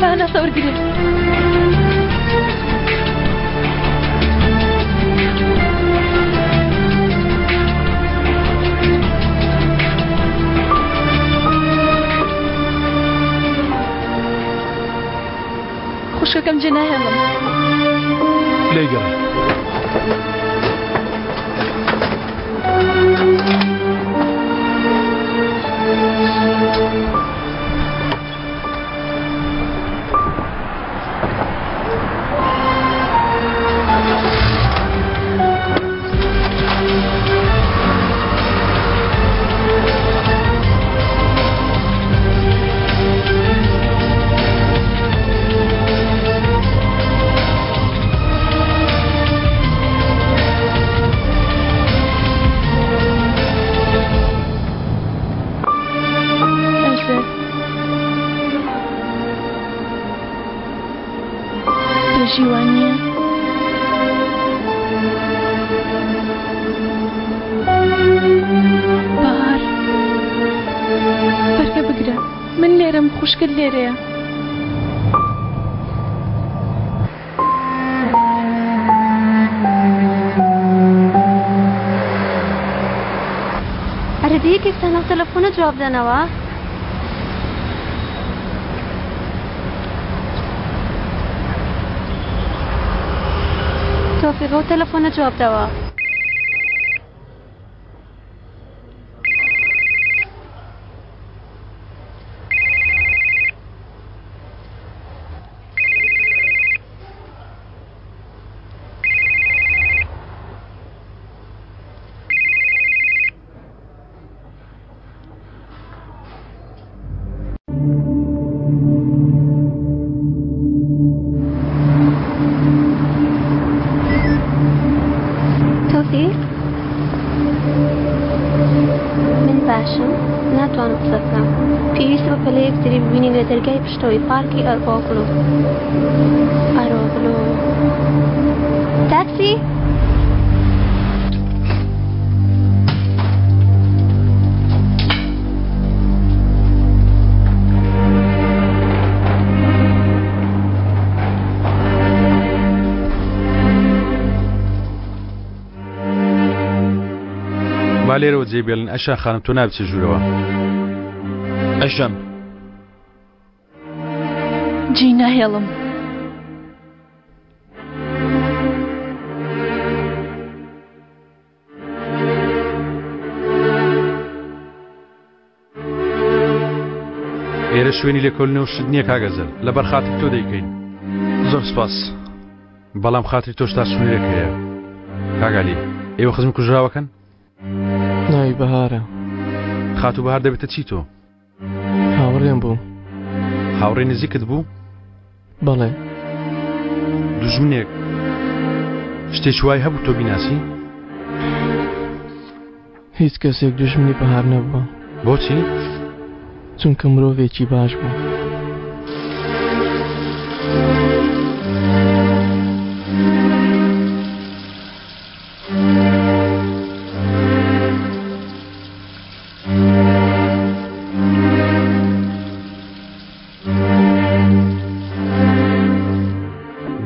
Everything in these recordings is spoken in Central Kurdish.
با هەناسە وەرگرێ. خوشکەکەم جێ ناهێڵم. لێی گەڕێ. ئەزەر دەژی وانییە؟ بەهار بەرگە بگرە من لێرەم خوشکت لێرەیە. ئەرێ دە یەکێکتان ئەو تەلەفۆنە جواب دەنەوە؟ تۆفیق ئەو تەلەفۆنە جواب دەوە. تۆفیق من باشم ناتوانم قسە بکەم پێویستە بە پەلە یەکتری ببینین لە دەرگای پشتەوەی پارکی ئەرۆغلو ئەرۆغلو تاکسی با لێرەوە جێ بێڵن ئەشا خانم تۆ نابچێ ژوورەوە ئەشەم جێی ناهێڵم. ئێرە شوێنی لێکۆلنەوە شت نییە کاک ئەزەل لەبەر خاتری تۆ دەیکەین. زۆر سپاس. بەڵام خاتری تۆش تا سنوورێک هەیە. کاک عەلی ئێوە خزمی کوژراوەکەن؟ ناوی بەهارە. خاتوو بەهار دەبێتە چی تۆ؟ هاوڕێم بوو. هاوڕێی نزیکت بوو؟ بەڵێ. دوژمنێک شتێکی وای هەبوو تۆ بیناسی؟ هیچ کەسێک دوژمنی بەهار نەبووە. بۆچی؟ چونکە مرۆڤێکی باش بوو.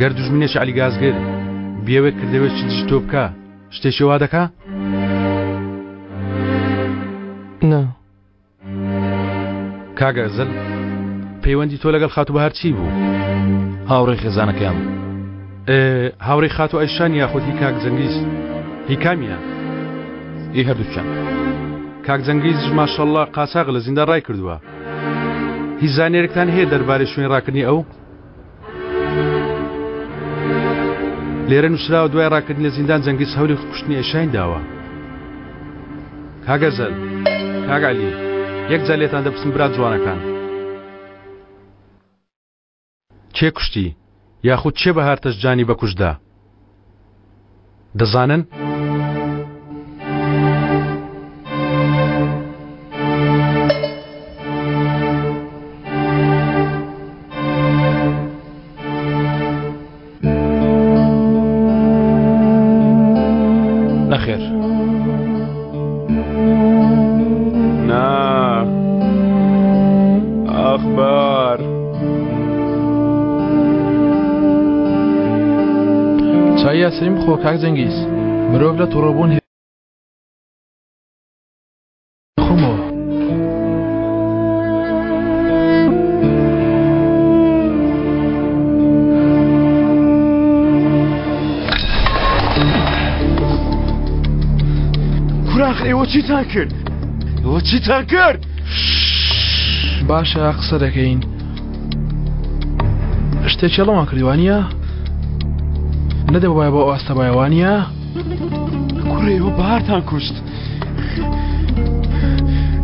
گەر دوژمنێکی عەلی گازگر بیەوێت کردەوێکی دژی تۆ بکا شتێکی وا دەکا؟ نا. کاک ئەزەل پەیوەندی تۆ لەگەڵ خاتوو بەهار چی بوو؟ هاوڕێی خێزانەکەیان بوو. هاوڕێی خاتوو ئەیشان یاخود هی کاک جەنگیز؟ هی کامیان؟ ئی هەردووکیان. کاک جەنگیزیش ماشەڵڵا قاچاغ لە زیندان ڕای کردووە. هیچ زانیارێکتان هەیە دەربارەی شوێنی ڕاکردنی ئەو؟ لێرە نووسراوە دوای ڕاکردنی لە زیندان جەنگیز هەولی کوشتنی ئەیشانی داوە. کاک ئەزەل، کاک عەلی، یەک جار لێتان دەپرسم برا جوانەکان. کێ کوشتی یاخود کێ بەهار تەشجانی بەکوشت دا؟ دەزانن؟ نەخێر. نا. ئاخ بار. وریا سەریم بخۆ کاک جەنگیز مرۆڤ لە توڕەبوون خۆمەوە. کوراخ ئێوە چیتان کرد؟ ئێوە چیتان کرد؟ باشە قسە دەکەین شتێکی هەڵەمان کردی وانە؟ نەدەبوایە بۆ ئاستە بایە وانە؟ کوڕێ ئێوە بەهارتان کوشت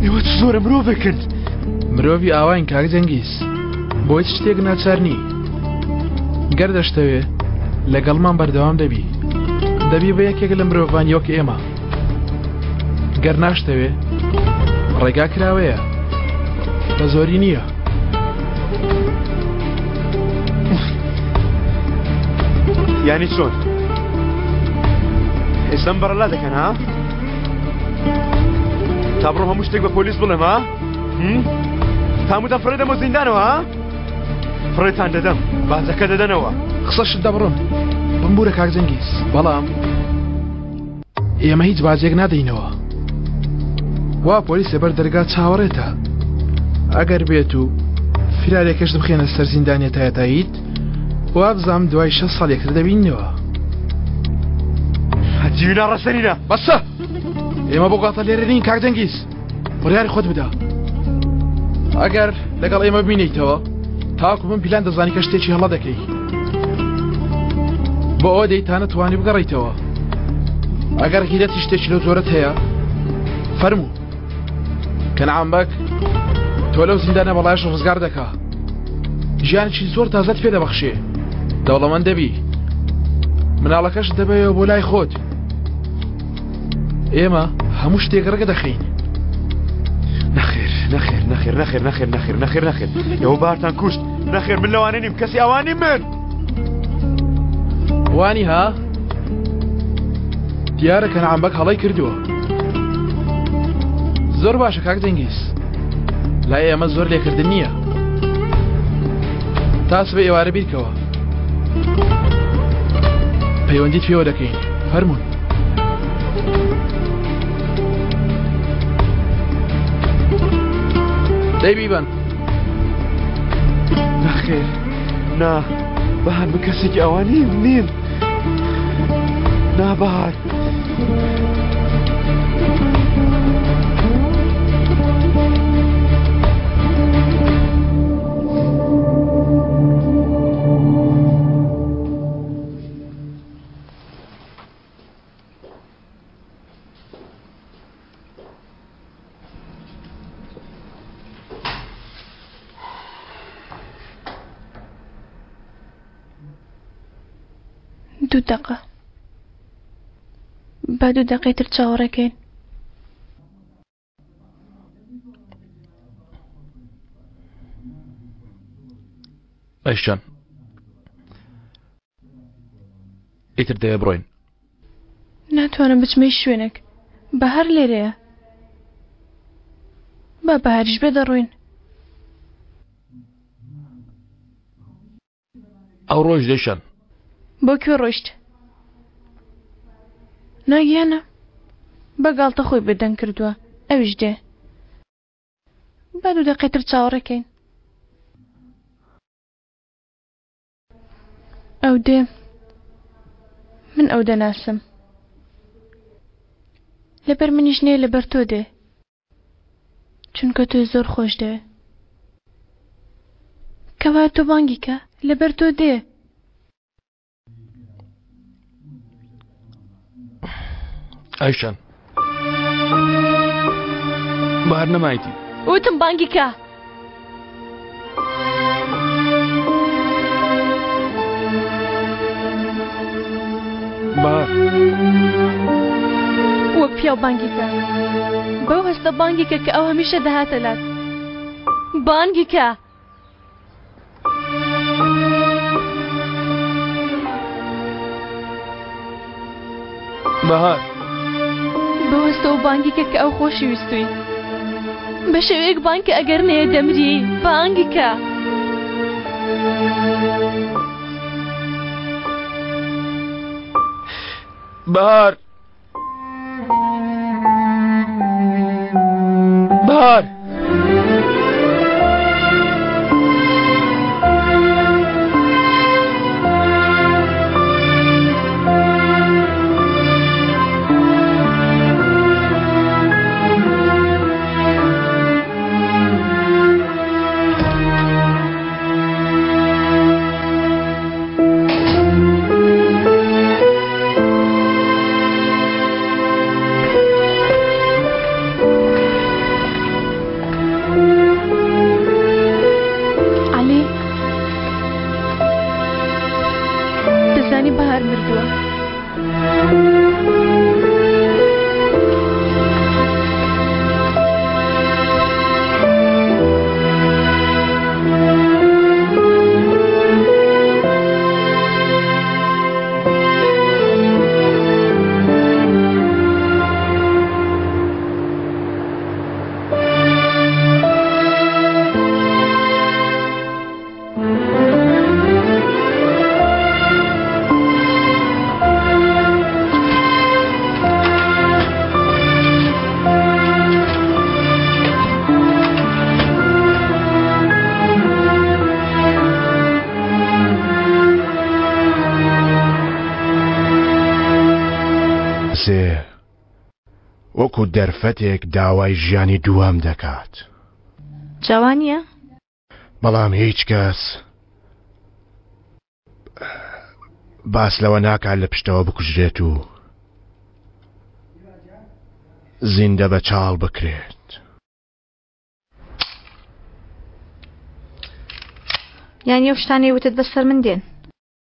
ئێوە چ زۆرە مرۆڤێک کرد مرۆڤی ئاواین کاک جەنگیز بۆ هیچ شتێک ناچار نی گەر دەشتەوێ لەگەڵمان بەردەوام دەبی دەبی بە یەکێک لە مرۆڤانی وەک ئێمە گەر ناشتەوێ ڕێگا کراوەیە بە زۆری نییە. یانی چۆن ئێستا بەڕەلا دەکەن ها تا بڕۆم هەموو شتێک بە پۆلیس بڵێم ها تاموتان فڕێ دەمە زیندانەوە ها فڕێتان دەدەم باجەکە دەدەنەوە قسەشت دەبڕم بمبورە کاک جەنگیز بەڵام ئێمە هیچ باجێک نادەینەوە وا پۆلیس لەبەر دەرگا چاوەڕێتە ئەگەر بێت و فیرارێکەش بخێنە سەر زیندانیە تایەتاییت وابزانم دوای 6 ساڵ یەکتر دەبینەوە هەتیوی ناڕەسەنینە بەسە ئێمە بۆ گاڵتە لێرە نین کاک جەنگیز بڕیاری خۆت بدە ئەگەر لەگەڵ ئێمە بینیتەوە تاکو من پیلان دەزانی کە شتێکی هەڵە دەکەی بۆ ئەوە دەی تا نەتوانی بگەڕیتەوە ئەگەر غیرەتی شتێکی لەو جۆرەت هەیە فەرموو کەنعان بەگ تۆ لەو زیندانە بەڵایش ڕزگار دەکا ژیانێکی زۆر تازەت پێ دەبەخشێ دەوڵەمەند دەبی مناڵەکەش دەبەیەوە بۆ لای خۆت ئێمە هەموو شتێک ڕێگە دەخەین نەخێر نەخێر نەخێر نەخێر نەخێر نەخێر نەخێر نەخێر ئێوە بارتان کوشت نەخێر من لەوانە نیم کەسی ئەوانی من وانی ها دیارە کەنعان بەگ هەڵەی کردووە زۆر باشە کاک جەنگیز لای ئێمە زۆر لێکردن نییە تا سبەی ئێوارە بیرکەوە پەیوەندیت پێوە دەکەین فەرمونون دەی بیبەن نەخێر نا بەهار من کەسێکی ئەوە نیم نیم نا بەهار دوو دەقە با دوو دەقەی تر چاوەڕێکەین ئەیشان ئیتر دەیە بڕۆین ناتوانم بچمە هیچ شوێنێک بەهار لێرەیە با بەهاریش بێ دەڕۆین ئەو ڕۆژ دەشەن بۆ کوێ ڕۆیشت ناگیانە بە گاڵتە خۆی بێدەنگ کردووە ئەویش دێ با دوو دەقەی تر چاوەڕێکەین ئەو دێ من ئەو دەناسم لەبەر منیش نێ لەبەر تۆ دێ چونکە تۆی زۆر خۆش دەوێ کەوا تۆ بانگی کە لەبەر تۆ دێ ئایشان بەهار نەمایتی وتم بانگی کە بەهار وەک پیاو بانگی کە بەو هەستە بانگی کە کە ئەو هەمیشە دەهاتە لات بانگی کە بەهار بەوەستەوە بانگی کە کە ئەو خۆشی ویستوی بە شێوەیەک بانگ کە ئەگەر نەیە دەمری بانگی کە بەهار بەهار عەلی دەزانی بەهار مردووە. سێ وەکو دەرفەتێک داوای ژیانی دووەم دەکات. جا وا نییە؟ بەڵام هیچ کەس باس لەوە ناکات لە پشتەوە بکوژرێت و زیندە بە چاڵ بکرێت. یانی ئەو شتانەی وتت بەسەر من دێن؟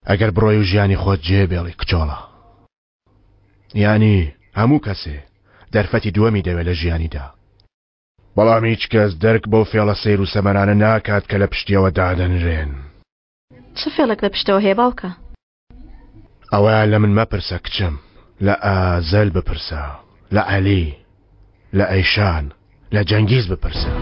ئەگەر بڕۆی و ژیانی خۆت جێ بێڵی کچۆڵە. یانی هەموو کەسێ دەرفەتی دووەمی دەوێت لە ژیانیدا. بەڵام هیچ کەس دەرک بەو فێڵە سەیر و سەمەرانە ناکات کە لە پشتیەوە دادەنرێن. چ فێڵێک لە پشتەوە هەیە باوکە؟ ئەوەیان لە من مەپرسە کچم، لە ئازەل بپرسە، لە عەلی، لە ئەیشان، لە جەنگیز بپرسە.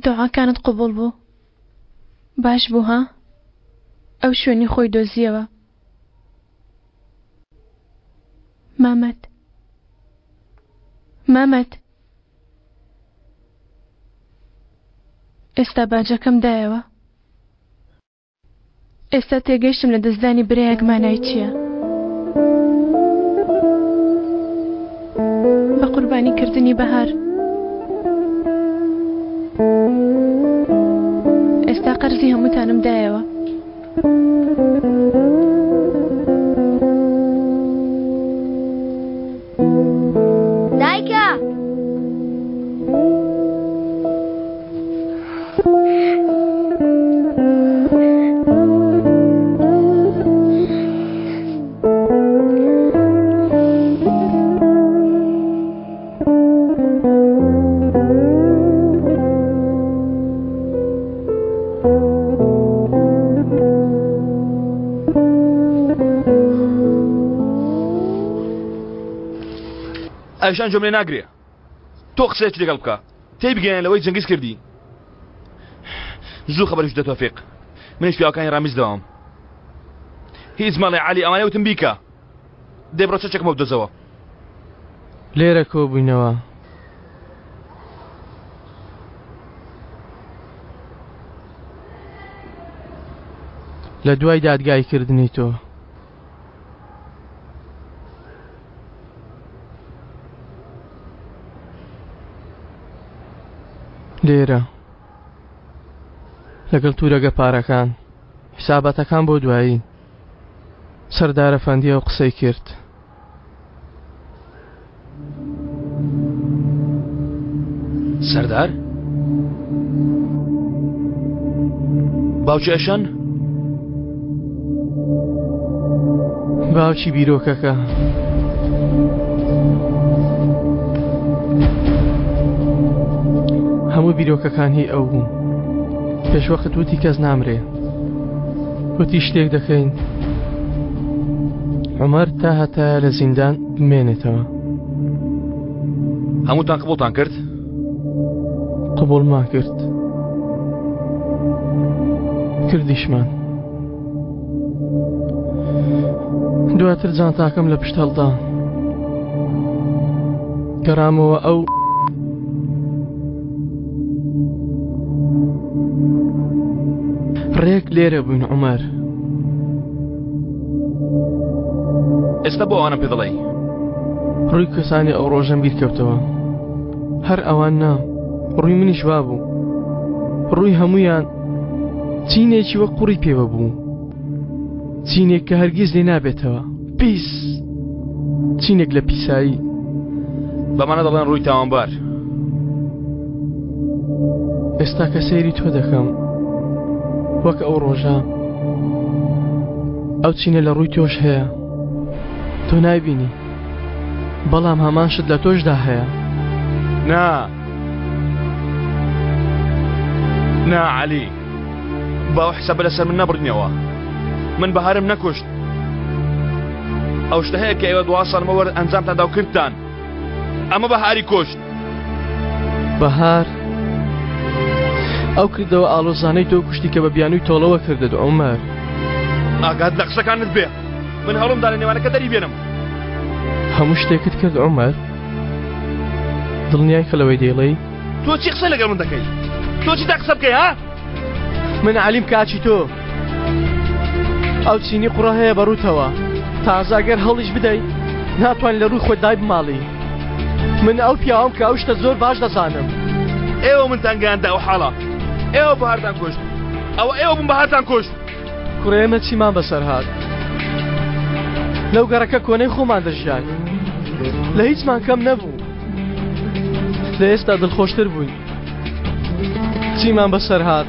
دوعاکانت قبوڵ بوو باش بوو ها ئەو شوێنی خۆی دۆزیەوە. مامەد مامەد ئێستا باجەکەم دایەوە ئێستا تێگەیشتم لە دەستدانی برایەک مانای چییە بە قوربانی کردنی بەهار ئێستا قەرزی هەمووتانم دایەوە دایکە! ئەژان جۆم لێ ناگرێ تۆ قسەیەکی لەگەڵ بکە تێی بگەیەنە لەوەی جەنگیز کردی زوو خەبەریش بدە تۆفیق منیش پیاوەکانی ڕامیز دەوام هیچ مەڵێ عەلی ئەوانەی وتم بیکە دەی بڕۆ چەکم بۆ بدۆزەوە. لێرە کۆبووینەوە. لە دوای دادگایکردنی تۆ. لێرە لەگەڵ تورەگە پارەکان حساباتەکان بۆ دوایی سەردار ئەفەندی ئەو قسەی کرد. سەردار؟ باوکی ئەشەن؟ باوکی بیرۆکەکە. هەموو بیرۆکەکان هی ئەو بوو. پێشوەخت وتی کەس نامرێ. وتی شتێک دەکەین عومەر تا هەتایە لە زیندان بمێنێتەوە. هەمووتان قبوڵتان کرد؟ قبوڵمان کرد. کردیشمان. دواتر جانتاکەم لە پشت هەڵدا. گەڕامەوە ئەو ڕێک لێرە بووین عومەر. ئێستا بۆ ئەوانم پێ دەڵێی؟ ڕووی کەسانی ئەو ڕۆژەم بیر کەوتەوە. هەر ئەوان نا، ڕووی منیش وا بوو. ڕووی هەموویان چینێکی وەک قوڕی پێوە بوو. چینێک کە هەرگیز لێ نابێتەوە. پیس! چینێک لە پیسایی. بەمانە دەڵێن ڕووی تاوانبار. ئێستا کە سەیری تۆ دەکەم وەک ئەو ڕۆژە ئەو چینە لە ڕووی تۆش هەیە تۆ نایبینی بەڵام هەمان شت لە تۆشدا هەیە نا نا عەلی باو حسابە لەسەر من نەبڕینەوە من بەهارم نەکوشت ئەو شتە هەیە کە ئێوە دوا ساڵمەوە ئەنجامتان دا و کردتان ئەمە بەهاری کوشت بەهار ئەو کردەوە ئاڵۆزانەی تۆ کوشتی کە بە بیانووی تۆڵەوە کردت عومەر ئاگات لە قسەکانت بێ من هەوڵم دا لە نێوانەکە دەری بێنم هەموو شتێکت کرد عومەر دڵنیای کە لەوەی دەیڵێی تۆ چی قسە لەگەڵ من دەکەی تۆ چی تا قسە بکەی ها من عەلیم کاچی تۆ ئەو چینی قوڕە هەیە بە ڕووتەوە تازە گەر هەڵیش بدەیت ناتوان لە ڕووی خۆت دای بماڵی من ئەو پیاوم کە ئەو شتە زۆر باش دەزانم ئێوە منتان گەیاندە ئەو حاڵە ئێوە بەهارتان کوشت ئەوە ئێوە بوون بەهارتان کوشت کوڕە ئێمە چیمان بەسەر هات لەو گەڕەکە کۆنەی خۆمان دەژیان لە هیچمان کەم نەبوو لە ئێستا دڵخۆشتر بووین چیمان بەسەر هات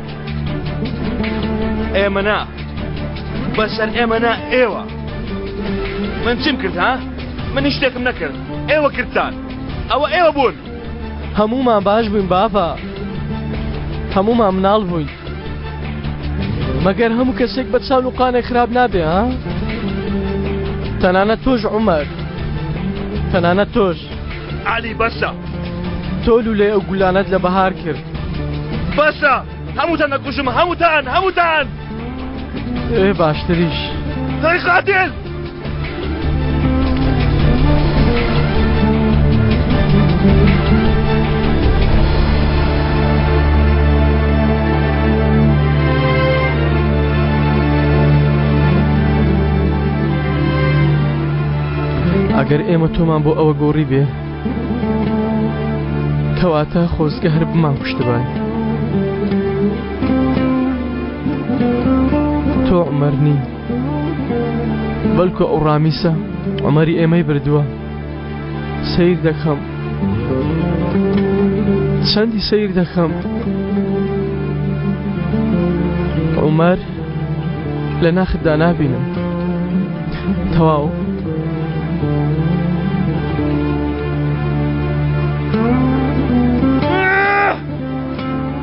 ئێمە نا بەسەر ئێمە نا ئێوە من چیم کرد ها من هیچ شتێکم نەکرد ئێوە کردتان ئەوە ئێوە بوون هەموومان باش بووین بابە هەموومان مناڵ بووین مەگەر هەموو کەسێک بە چاو لوقانێک خراپ نابێ ها تەنانەت تۆش عومەر تەنانەت تۆش عەلی بەسە تۆ لولەی ئەو گولانەت لە بەهار کرد بەسە هەمووتان دەکوژم هەمووتان هەمووتان ئێ باشتریش هەی قاتل! ئەگەر ئێمە تۆمان بۆ ئەوە گۆڕی بێ کەواتە خۆزگە هەر بمان کوشتبای تۆ عومەر نی بەڵکو ئەو ڕامیسە عومەری ئێمەی بردووە سیر دەکەم چەندی سیر دەکەم عومەر لە ناختدا نابینم تەواو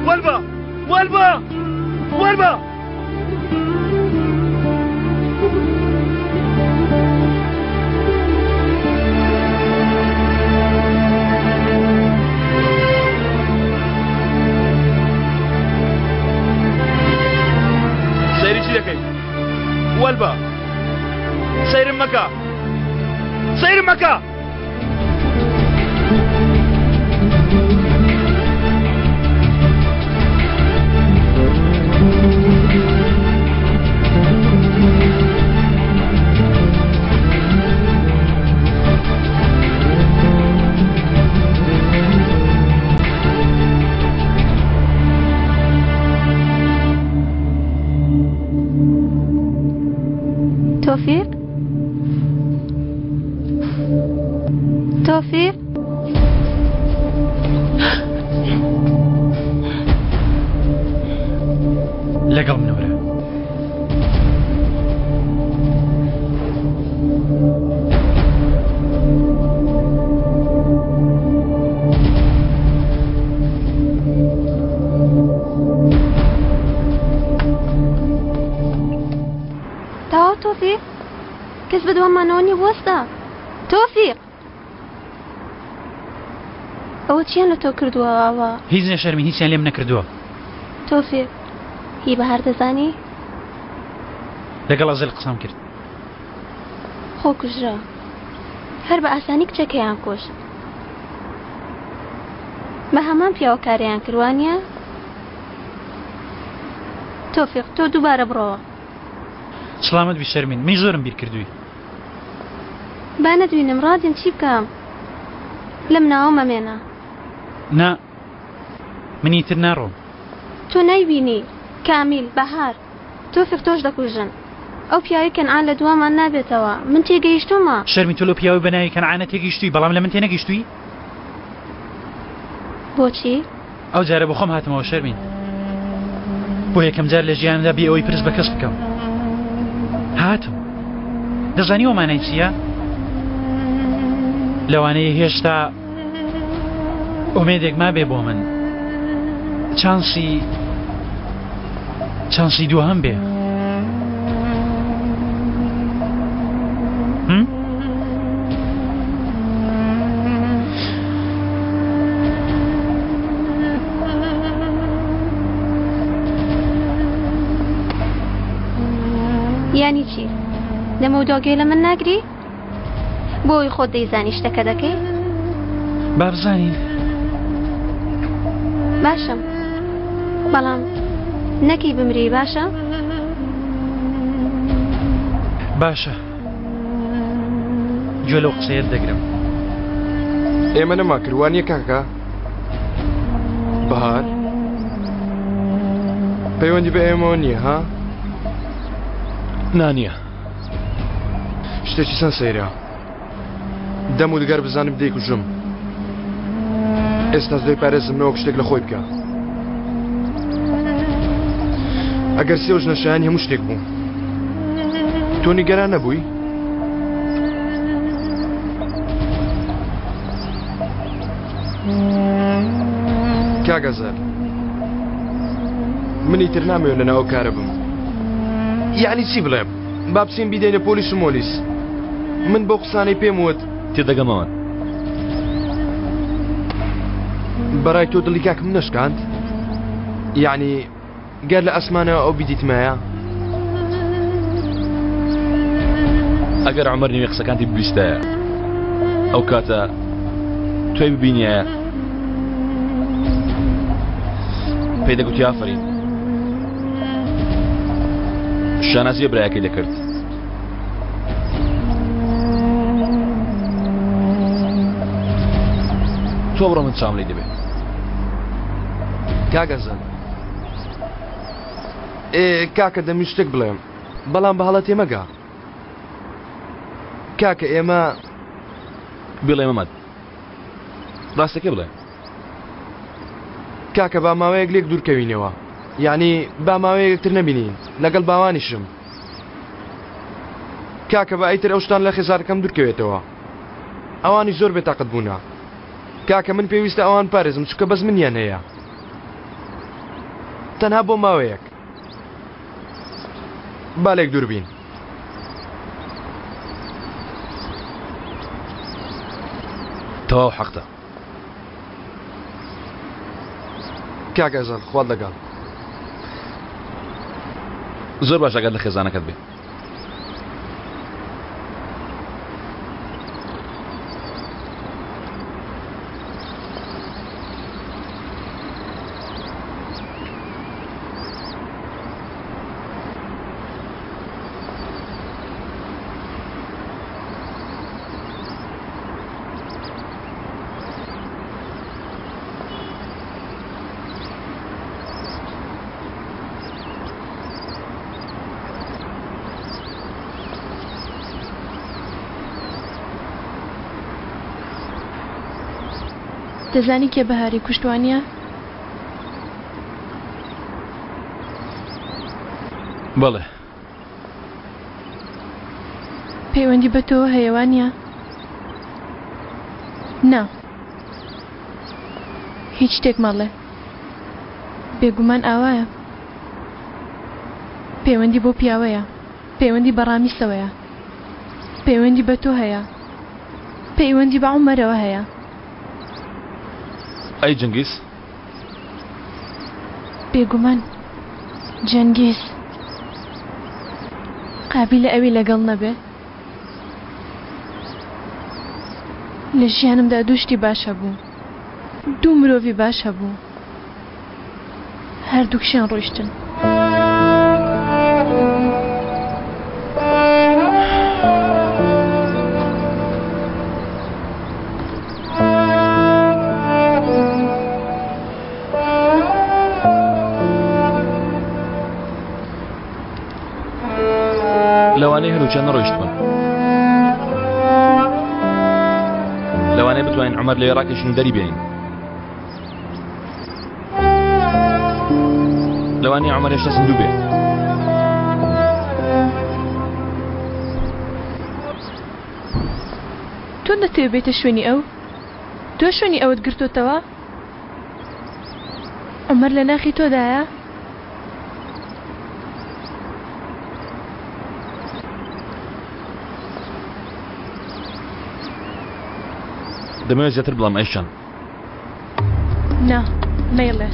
وەربە وەربە وەربە سەیری چی دەکەی وەلبە سەیرم مەکە سەیرم مەکە تۆفیق تۆفیق لەگەڵ منەوەرە. تەواو تۆفیق کەس بەدوامانەوە نیە بوەستە تۆفیق ئەوە چیان لە تۆ کردووە ئاوا؟ هیچ نیە شەرمین هیچیان لێم نەکردووە. تۆفیق هی بەهار دەزانی؟ لەگەڵ ئەزەل قسەم کرد. خۆ کوژرا هەر بە ئاسانی کچەکەیان کوشت بە هەمان پیاوە کاریان کرد وانیە؟ تۆفیق تۆ دووبارە بڕۆوە. سڵامەت بی شەرمین منیش زۆرم بیر کردووی. با نەتبینم ڕازیم چی بکەم لەم ناوە مەمێنە. نا من ئیتر ناڕۆم. تۆ نایبینی کامیل بەهار تۆفیق تۆش دەکوژن ئەو پیاوەی کەنعان لە دوامان نابێتەوە من تێگەیشتوومە. شەرمی تۆ لەو پیاوەی بەناوی کەنعانە تێگەیشتووی بەڵام لە من تێنەگەیشتووی؟ بۆچی؟ ئەو جارە بۆ خۆم هاتمەوە شەرمین بۆ یەکەم جار لە ژیاندا بێ ئەوەی پرس بە کەس بکەم هاتم دەزانی ئەو مانای چییە؟ لەوانەیە هێشتا ئومێدێک مابێ بۆ من چانسی چانسی دووهەم بێ یانی چی؟ لەمەودوا گوێ لە من ناگری؟ بۆی خۆت دەیزانی شتەکە دەکەی؟ با بزانین. باشم بەڵام نەکەی بمری باشە؟ باشە گوێ لەو قسەیەت دەگرم. ئێمە نەمان کرد وانیە کاکە؟ بەهار پەیوەندی بە ئێمەوە نییە ها؟ نا نییە. شتێکی چەند سەیرە دەم و دگەر بزانم دەیکوژم ئێستا دەی پارێزم نەوەک شتێک لە خۆی بکە ئەگەر سێ ژنە شایانی هەموو شتێک بوو تۆ نیگەران نەبووی؟ کاک ئەزەر منی تر نامەوێت لەناو ئەو کارە بم یعنی چی بڵێم با بچین بیدەینە پۆلیس و مۆلیس من بەو قسانەی پێم وت تێدەگەمەوە بەڕای تۆ دڵی کاکم نەشکاند یعنی گەر لە ئەسمانەوە ئەو بیدیتمایە؟ ئەگەر عومەر نیوەی قسەکانتی ببیستایە ئەو کاتە تۆی ببینیایە پێی دەگوتی ئافەرین شانازیە برایەکەی دەکرد. تۆ بڕۆ من چاوم لێی دەبێ. کاک ئەزەل. ئێ کاکە دەمویست شتێک بڵێم بەڵام بە هەڵە تێمەگە. کاکە ئێمە. بڵێ مەمەد. ڕاستەکەی بڵێ. کاکە با ماوەیەک لێک دوورکەوینەوە یعنی با ماوەیەک یەکتر نەبینین لەگەڵ باوانیشم کاکە با ئیتر ئەو شتان لە خێزانەکەم دوورکەوێتەوە ئەوانی زۆر بێتاقەت بوونە کاکە من پێویستە ئەوان پارێزم چونکە بەس منیان هەیە تەنها بۆ ماوەیەک با لێک دوور بین. تەواو حەقتە. کاک ئەزەل خوات لەگەڵ. زۆر باش ئاگات لە خێزانەکەت بێ. دەزانی کێ بەهاری کوشت وانیە؟ بەڵێ. پەیوەندی بە تۆوە هەیە وانیە؟ نا. هیچ شتێک مەڵێ. بێگومان ئاوایە. پەیوەندی بەو پیاوەیە. پەیوەندی بە ڕامیسەوەیە. پەیوەندی بە تۆ هەیە. پەیوەندی بە عومەرەوە هەیە. ئەی جەنگیز؟ بێگومان جەنگیز قابیلە ئەوی لەگەڵ نەبێ. لە ژیانمدا دوو شتی باش هەبوو، دوو مرۆڤی باش هەبوو، هەردووکشیان ڕۆیشتن. لەوانەیە هەروچیان نەڕۆیشتبن. لەوانەیە بتوانین عومەر لەوێ ڕاکێشین و دەری بێنین. لەوانەیە عومەر هێشتا زیندوو بێ. تۆ دەتەوێ بێیتە شوێنی ئەو؟ تۆ شوێنی ئەوت گرتۆتەوە؟ عومەر لە ناخی تۆدایە؟ دەمەوێت زیاتر بڵێم ئەیشان. نا مەیڵێ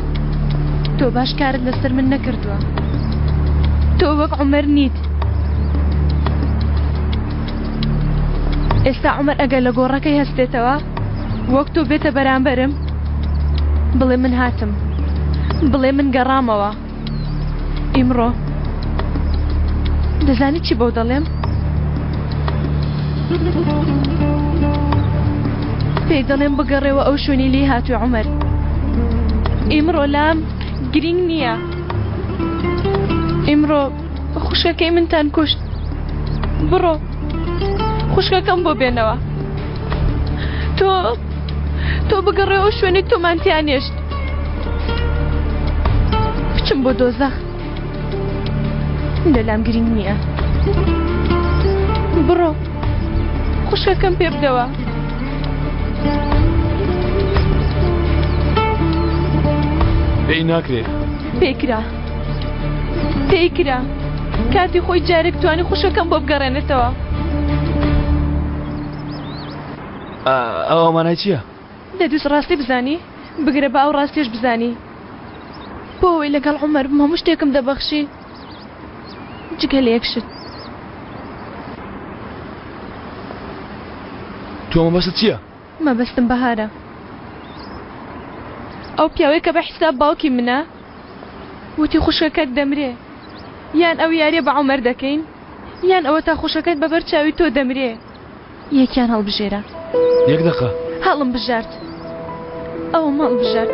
تۆ باش کارت لەسەر من نەکردووە تۆ وەک عومەر نیت ئێستا عومەر ئەگەر لە گۆڕەکەی هەستێتەوە وەک تۆ بێتە بەرامبەرم بڵێ من هاتم بڵێ من گەڕامەوە ئیمڕۆ دەزانی چی بەو دەڵێم؟ پێی دەڵێم بگەڕێوە ئەو شوێنی لێی هاتووی عومەر ئیمڕۆ لام گرینگ نییە ئیمڕۆ خوشکەکەی منتان کوشت بڕۆ خوشکەکەم بۆ بێنەوە تۆ تۆ بگەڕێ ئەو شوێنی تۆمان تیا نێشت بچم بۆ دۆزەخ لەلام گرنگ نییە بڕۆ خوشکەکەم پێ بدەوە پێی ناکرێ پێکرا پێی کرا کاتی خۆی جارێک توانی خوشەکەم بۆ بگەڕێنێتەوە ئەوە مانای چییە؟ دەدوست ڕاستی بزانی؟ بگرە با ئەو ڕاستیەش بزانی. بۆ ئەوەی لەگەڵ عومەر بم هەموو شتێکم دەبەخشی جگە لە یەک شت. تۆ مەبەستت چییە؟ مەبەستم بەهارە. ئەو پیاوەی کە بە حیساب باوکی منە وتی خوشکەکەت دەمرێ. یان ئەو یاریە بە عومەر دەکەین یان ئەوەتا خوشکەکەت بەبەر چاوی تۆ دەمرێ. یەکیان هەڵبژێرە. یەک دەقە. هەڵم بژارد. ئەوم هەڵبژارد.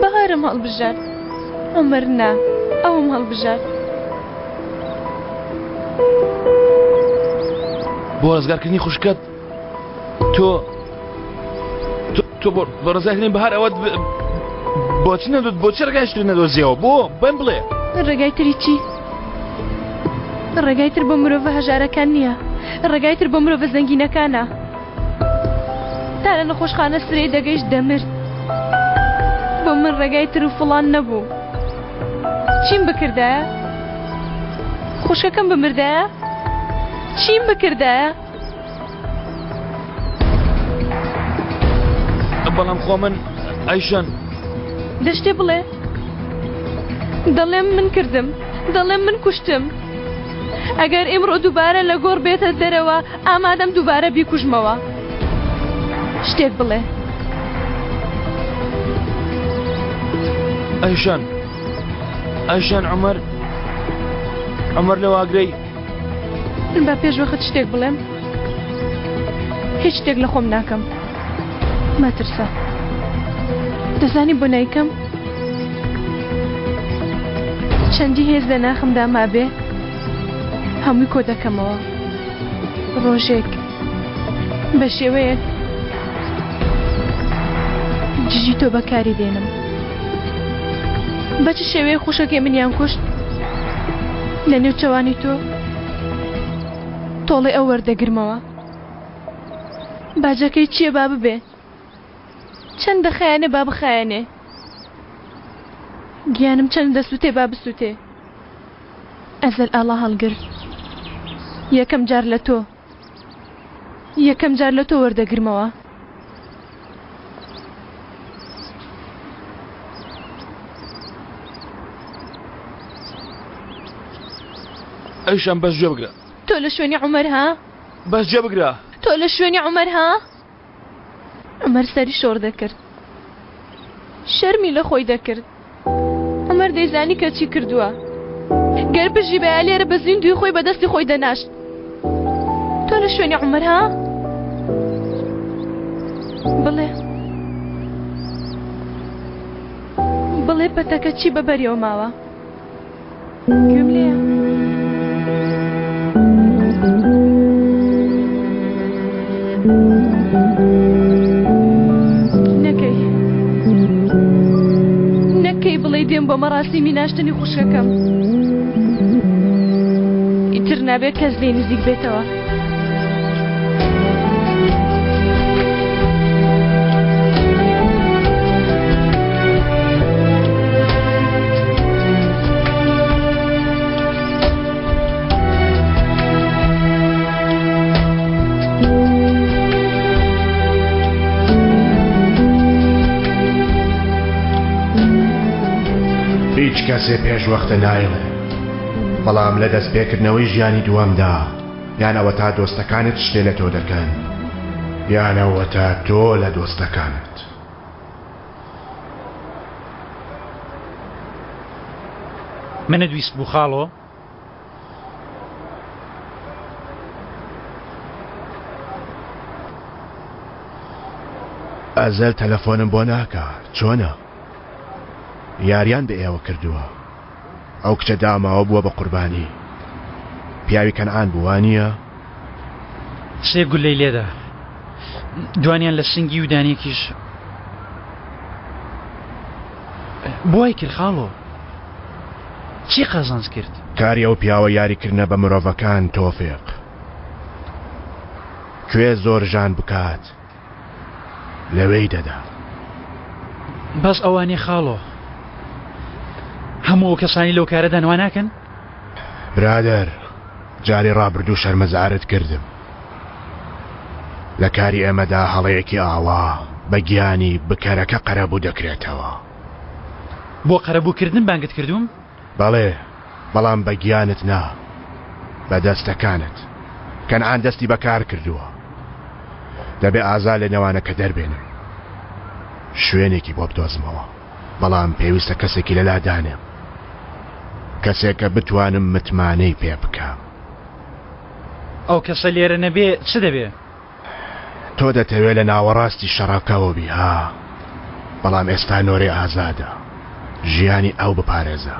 بەهارم هەڵبژارد. عومەر نا، ئەوم هەڵبژارد. بۆ ڕزگارکردنی خوشکەت تۆ تۆ بۆ ڕزگارکردنی بەهار ئەوەت بۆچی نەدۆت بۆچی ڕێگای تر نەدۆزیەوە بۆ بەم بڵێ ڕێگای تری چی؟ ڕێگای تر بۆ مرۆڤە هەژارەکان نییە ڕێگای تر بۆ مرۆڤە زەنگینەکانە تا لە نەخۆشخانە سرەی دەگەیشت دەمرد بۆ من ڕێگای تر و فڵان نەبوو چیم بکردایە؟ خوشکەکەم بمردایە؟ چیم بکردایە؟ بەڵام خۆ من ئەیشەن دەشتێ بڵێ دەڵێم من کردم دەڵێم من کوشتم ئەگەر ئیمڕۆ دووبارە لە گۆڕ بێتە دەرەوە ئامادەم دووبارە بیکوژمەوە شتێک بڵێ ئەیشان ئەیشان عمر عمر لە واگرەی با پێش وەخت شتێک بڵێم هیچ شتێک لە خۆم ناکەم مەترسە دەزانی بۆ نایکەم چەندی هێز لە ناخمدا مابێ هەمووی کۆ دەکەمەوە ڕۆژێک بە شێوەیەک دژی تۆ بەکاری دێنم بە چ شێوەیە خوشەکەی منیان کوشت لە نێو چەوانی تۆ تۆڵەی ئەو وەردەگرمەوە باجەکەی چییە با ببێ چەند دەخایەنێ با بخایەنێ گیانم چەند دەسووتێ با بسووتێ ئەزەل ئاڵا هەڵگر یەکەم جار لە تۆ یەکەم جار لە تۆ وەردەگرمەوە. ئەیشان بەس گوێ بگرە. تۆ لە شوێنی عومەر ها؟ بەس گوێ بگرە. تۆ لە شوێنی عومەر ها؟ عومەر سەری شۆڕ دەکرد. شەرمی لە خۆی دەکرد. عومەر دەیزانی کە چی کردووە. گەر بژیبایە لێرە بە زیندووی خۆی بە دەستی خۆی دەناشت. تۆ لە شوێنی عومەر ها؟ بڵێ. بڵێ پەتەکە چی بە بەریەوە ماوە؟ گوێم لێیە. نەکەی نەکەی بڵێ دێم بۆ مەراسیمی ناشتنی خوشکەکەم ئیتر نابێت کەس لێ نزیک بێتەوە. هیچ کەسێ پێش وەختە نایڵێ بەڵام لە دەستپێکردنەوەی ژیانی دووەمدا یان ئەوەتا دۆستەکانت شتێ لە تۆ دەکەن یان ئەوەتا تۆ لە دۆستەکانت. منت ویست بوو خاڵۆ؟ ئەزەل تەلەفۆنم بۆ ناکا چۆنە؟ یاریان بە ئێوە کردووە. ئەو کچە داماوە بووە بە قوربانی پیاوی کەنعان بوو وانییە؟ سێ گولەی لێدا دوانیان لە سنگی و دانێکیش بۆ وای کرد خاڵۆ چی قازانج کرد؟ کاری ئەو پیاوە یاریکردنە بە مرۆڤەکان تۆفیق کوێ زۆر ژان بکات لەوێی دەدا. بەس ئەوانەی خاڵۆ هەموو ئەو کەسانی لەو کارەدان وا ناکەن؟ برادەر جاری ڕابردوو شەرمەزارت کردم لە کاری ئێمەدا هەڵەیەکی ئاوا بە گیانی بکەرەکە قەرەبوو دەکرێتەوە. بۆ قەرەبووکردن بانگت کردووم؟ بەڵێ بەڵام بە گیانت نا بە دەستەکانت کەنعان دەستی بە کار کردووە دەبێ ئازا لە نێوانەکە دەربێنم شوێنێکی بۆ بدۆزمەوە بەڵام پێویستە کەسێکی لەلا دانێم کەسێک کە بتوانم متمانەی پێ بکەم. ئەو کەسە لێرە نەبێ چ دەبێ؟ تۆ دەتەوێ لە ناوەڕاستی شەڕەکەوە بی ها؟ بەڵام ئێستا نۆرەی ئازادە. ژیانی ئەو بپارێزە.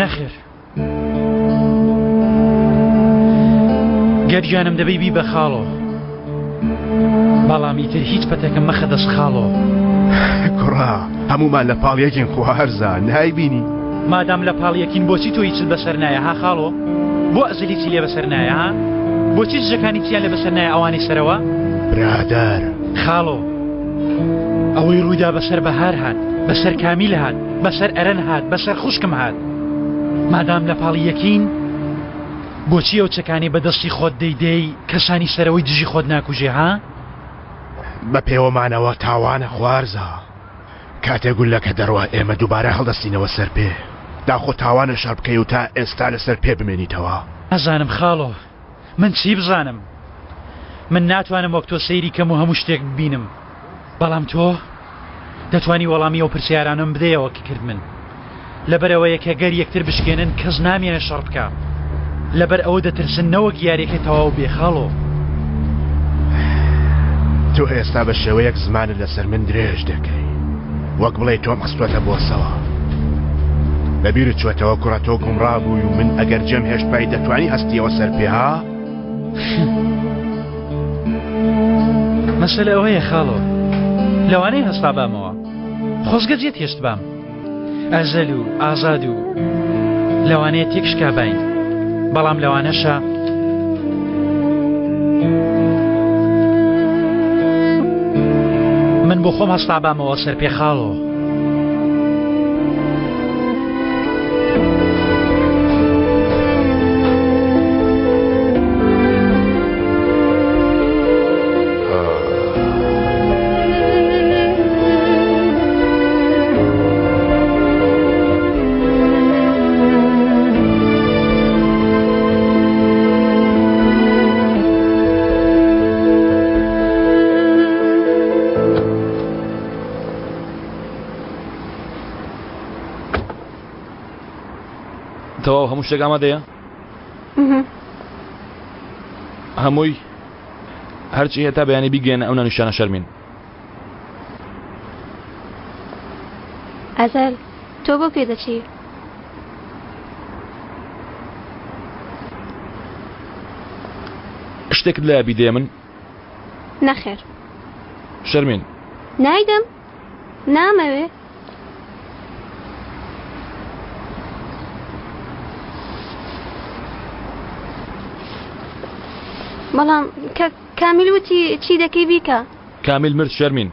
نەخێر گەر گیانم دەبەی بیبە خاڵۆ بەڵام ئیتر هیچ پەتێکم مەخە دەست خاڵۆ. کوڕە هەموومان لە پاڵ یەکین خوارزا نایبینی؟ مادام لە پاڵ یەکین بۆچی تۆ هیچت بەسەر نایە ها خاڵۆ؟ بۆ ئەزل هیچی لێ بەسەر نایە ها؟ بۆچی دژەکانی چیان لێ بەسەر نایە ئەوانەی سەرەوە؟ برادەر. خاڵۆ ئەوەی ڕوویدا بەسەر بەهار هات بەسەر کامیل هات بەسەر ئەرەن هات بەسەر خوشکم هات مادام لە پاڵی یەکین بۆچی ئەو چەکانەی بە دەستی خۆت دەیدەی کەسانی سەرەوەی دژی خۆت ناکوژێ ها؟ بە پێوەمانەوە تاوانە خوارزا کاتێ گوللەکە دەڕوا ئێمە دووبارە هەڵدەستینەوە سەر پێ داخۆ تاوانە شەڕ بکەی و تا ئێستا لەسەر پێ بمێنیتەوە؟ نازانم خاڵۆ من چی بزانم من ناتوانم وەک تۆ سەیری کەم و هەموو شتێک ببینم بەڵام تۆ دەتوانی وەڵامی ئەو پرسیارانەم بدەیەوە کە کردمن لەبەرئەوەیە کە گەر یەکتر بشکێنن کەس نامێنێ شەڕ بکا لەبەر ئەوە دەترسن نەوەک یاریەکە تەواو بێ خاڵۆ. تۆ ئێستا بە شێوەیەک زمانت لەسەر من درێژ دەکەی وەک بڵێی تۆم خستوەتە بۆسەوە. لەبیرت چوەتەوە کوڕە تۆ گومڕا بووی و من ئەگەر جێم هێشتبای دەتوانی هەستیەوە سەر پێ ها؟ مەسەلە ئەوەیە خاڵۆ لەوانەیە هەستابامەوە خۆزگە جێت هێشتبام ئەزەل و ئازاد و لەوانەیە تێکشکابین بەڵام لەوانەشە من بۆ خۆم هەستابامەوە سەر پێ خاڵۆ. تەواو هەموو شتێک ئامادەیە هەمووی هەرچی هەتا بەیانی بیگەێنە ئەو نانیشانە شەرمین ئەزەل تۆ بۆ کوێ دەچی؟ شتێکت لایە بیدەیە من؟ نەخێر. شەرمین. نایدەم. نامەوێ. بەڵام کە کامیل وتی چی دەکەی بیکە. کامیل مرد شەرمین.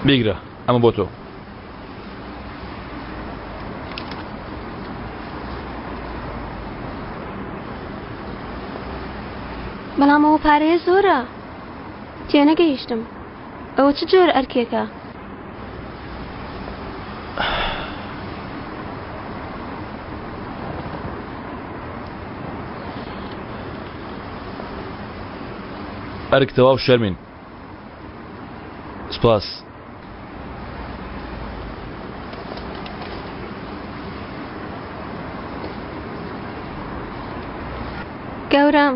بیگرە ئەمە بۆ تۆ. بەڵام ئەوە پارەیە زۆرە. تێنەگەیشتم. ئەوە چ جۆرە ئەرکێکە؟ ئەرک تەواو شەرمین. سپاس. گەورەم.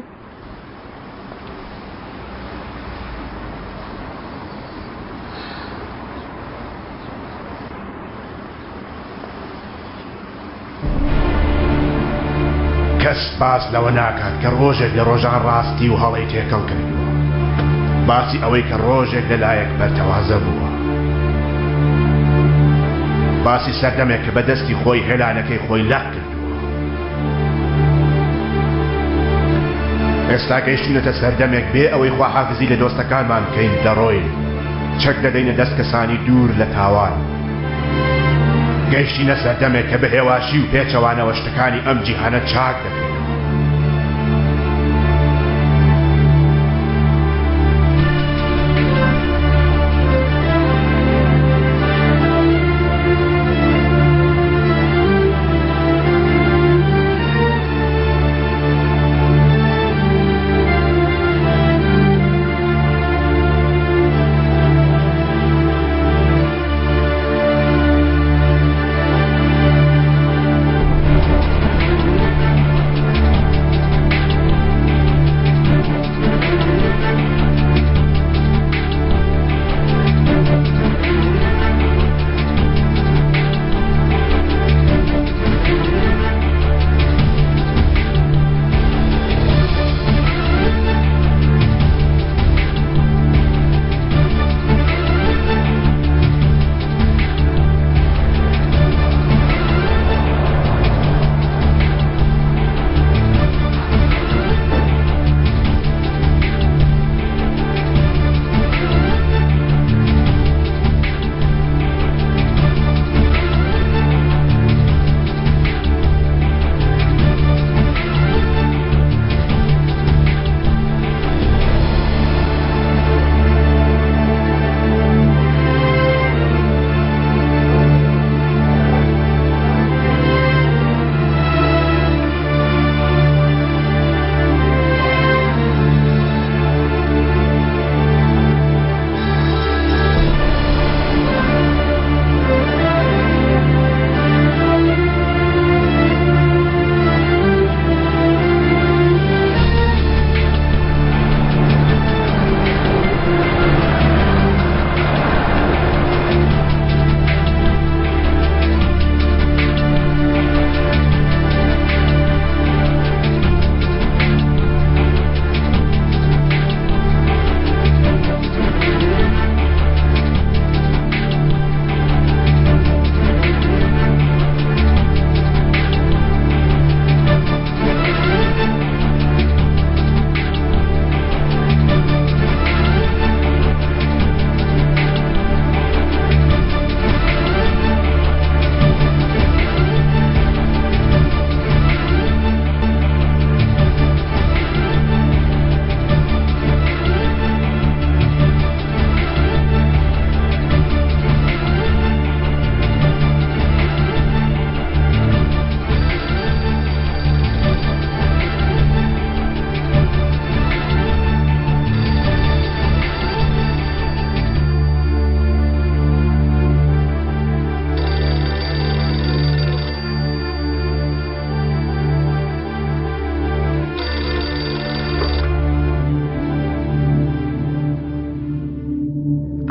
کەس باس لەوە ناکات کە ڕۆژێک لە ڕۆژان ڕاستی و هەڵەی تێکەڵ کردووە. باسی ئەوەی کە ڕۆژێک لە لایەک پەرتەوازە بووە. باسی سەردەمێک کە بە دەستی خۆی هێلانەکەی خۆی لەق کردووە. ئێستا گەیشتوینەتە سەردەمێک بێ ئەوەی خواحافزی لە دۆستەکانمان بکەین دەڕۆین چەک دەدەینە دەست کەسانی دوور لە تاوان. گەیشتینە سەردەمێک کە بە هێواشی و پێچەوانەوە شتەکانی ئەم جیهانە چاک دەکەینەوە.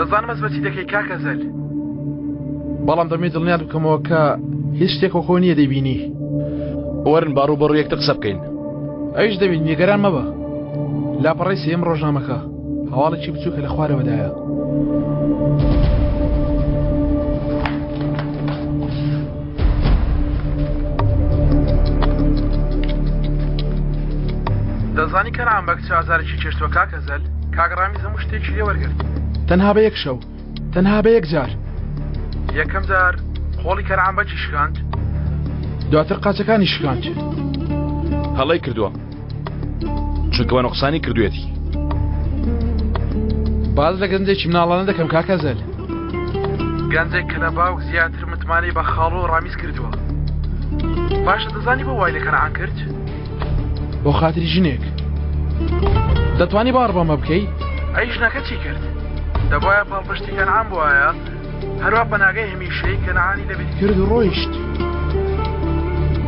دەزانم هەست بە چی دەکەی کاک ئەزەل. بەڵام دەمەوێت دڵنیات بکەمەوە کە هیچ شتێک وەکۆ نییە دەیبینی. وەرن با ڕووبەڕوو یەکتر قسە بکەین. ئەویش دەبین، نیگەران مەبە. لاپەڕەی سێیەم ڕۆژنامەکە هەواڵێکی بچووکە لە خوارەوەدایە. دەزانی کەنعان بەگ چ ئازارێکی چێشتووە کاک ئەزەل؟ کاک ڕامیز هەموو شتێکی لێ وەرگرت. تەنها بە یەک شەو، تەنها بە یەک جار. یەکەم جار قۆڵی کەنعان بەگی شکاند، دواتر قاچەکانی شکاند. هەڵەی کردووە، چونکە بە نوقسانی کردوویەتی. باس لە گەنجێکی مناڵانە دەکەم کاک ئەزەل. گەنجێک کە لە باوک زیاتر متمانەی بە خاڵۆ ڕامیز کردووە. باشە دەزانی بۆ وای لە کەنعان کرد؟ بۆ خاتری ژنێک. دەتوانی باوەڕ بەمە بکەی؟ ئەی ژنەکە چی کرد؟ دەبوایە پاڵپشتی کەنعان بوایە، هەروا پەناگەی هەمیشەیی کەنعانی لەبیر کرد و ڕۆیشت.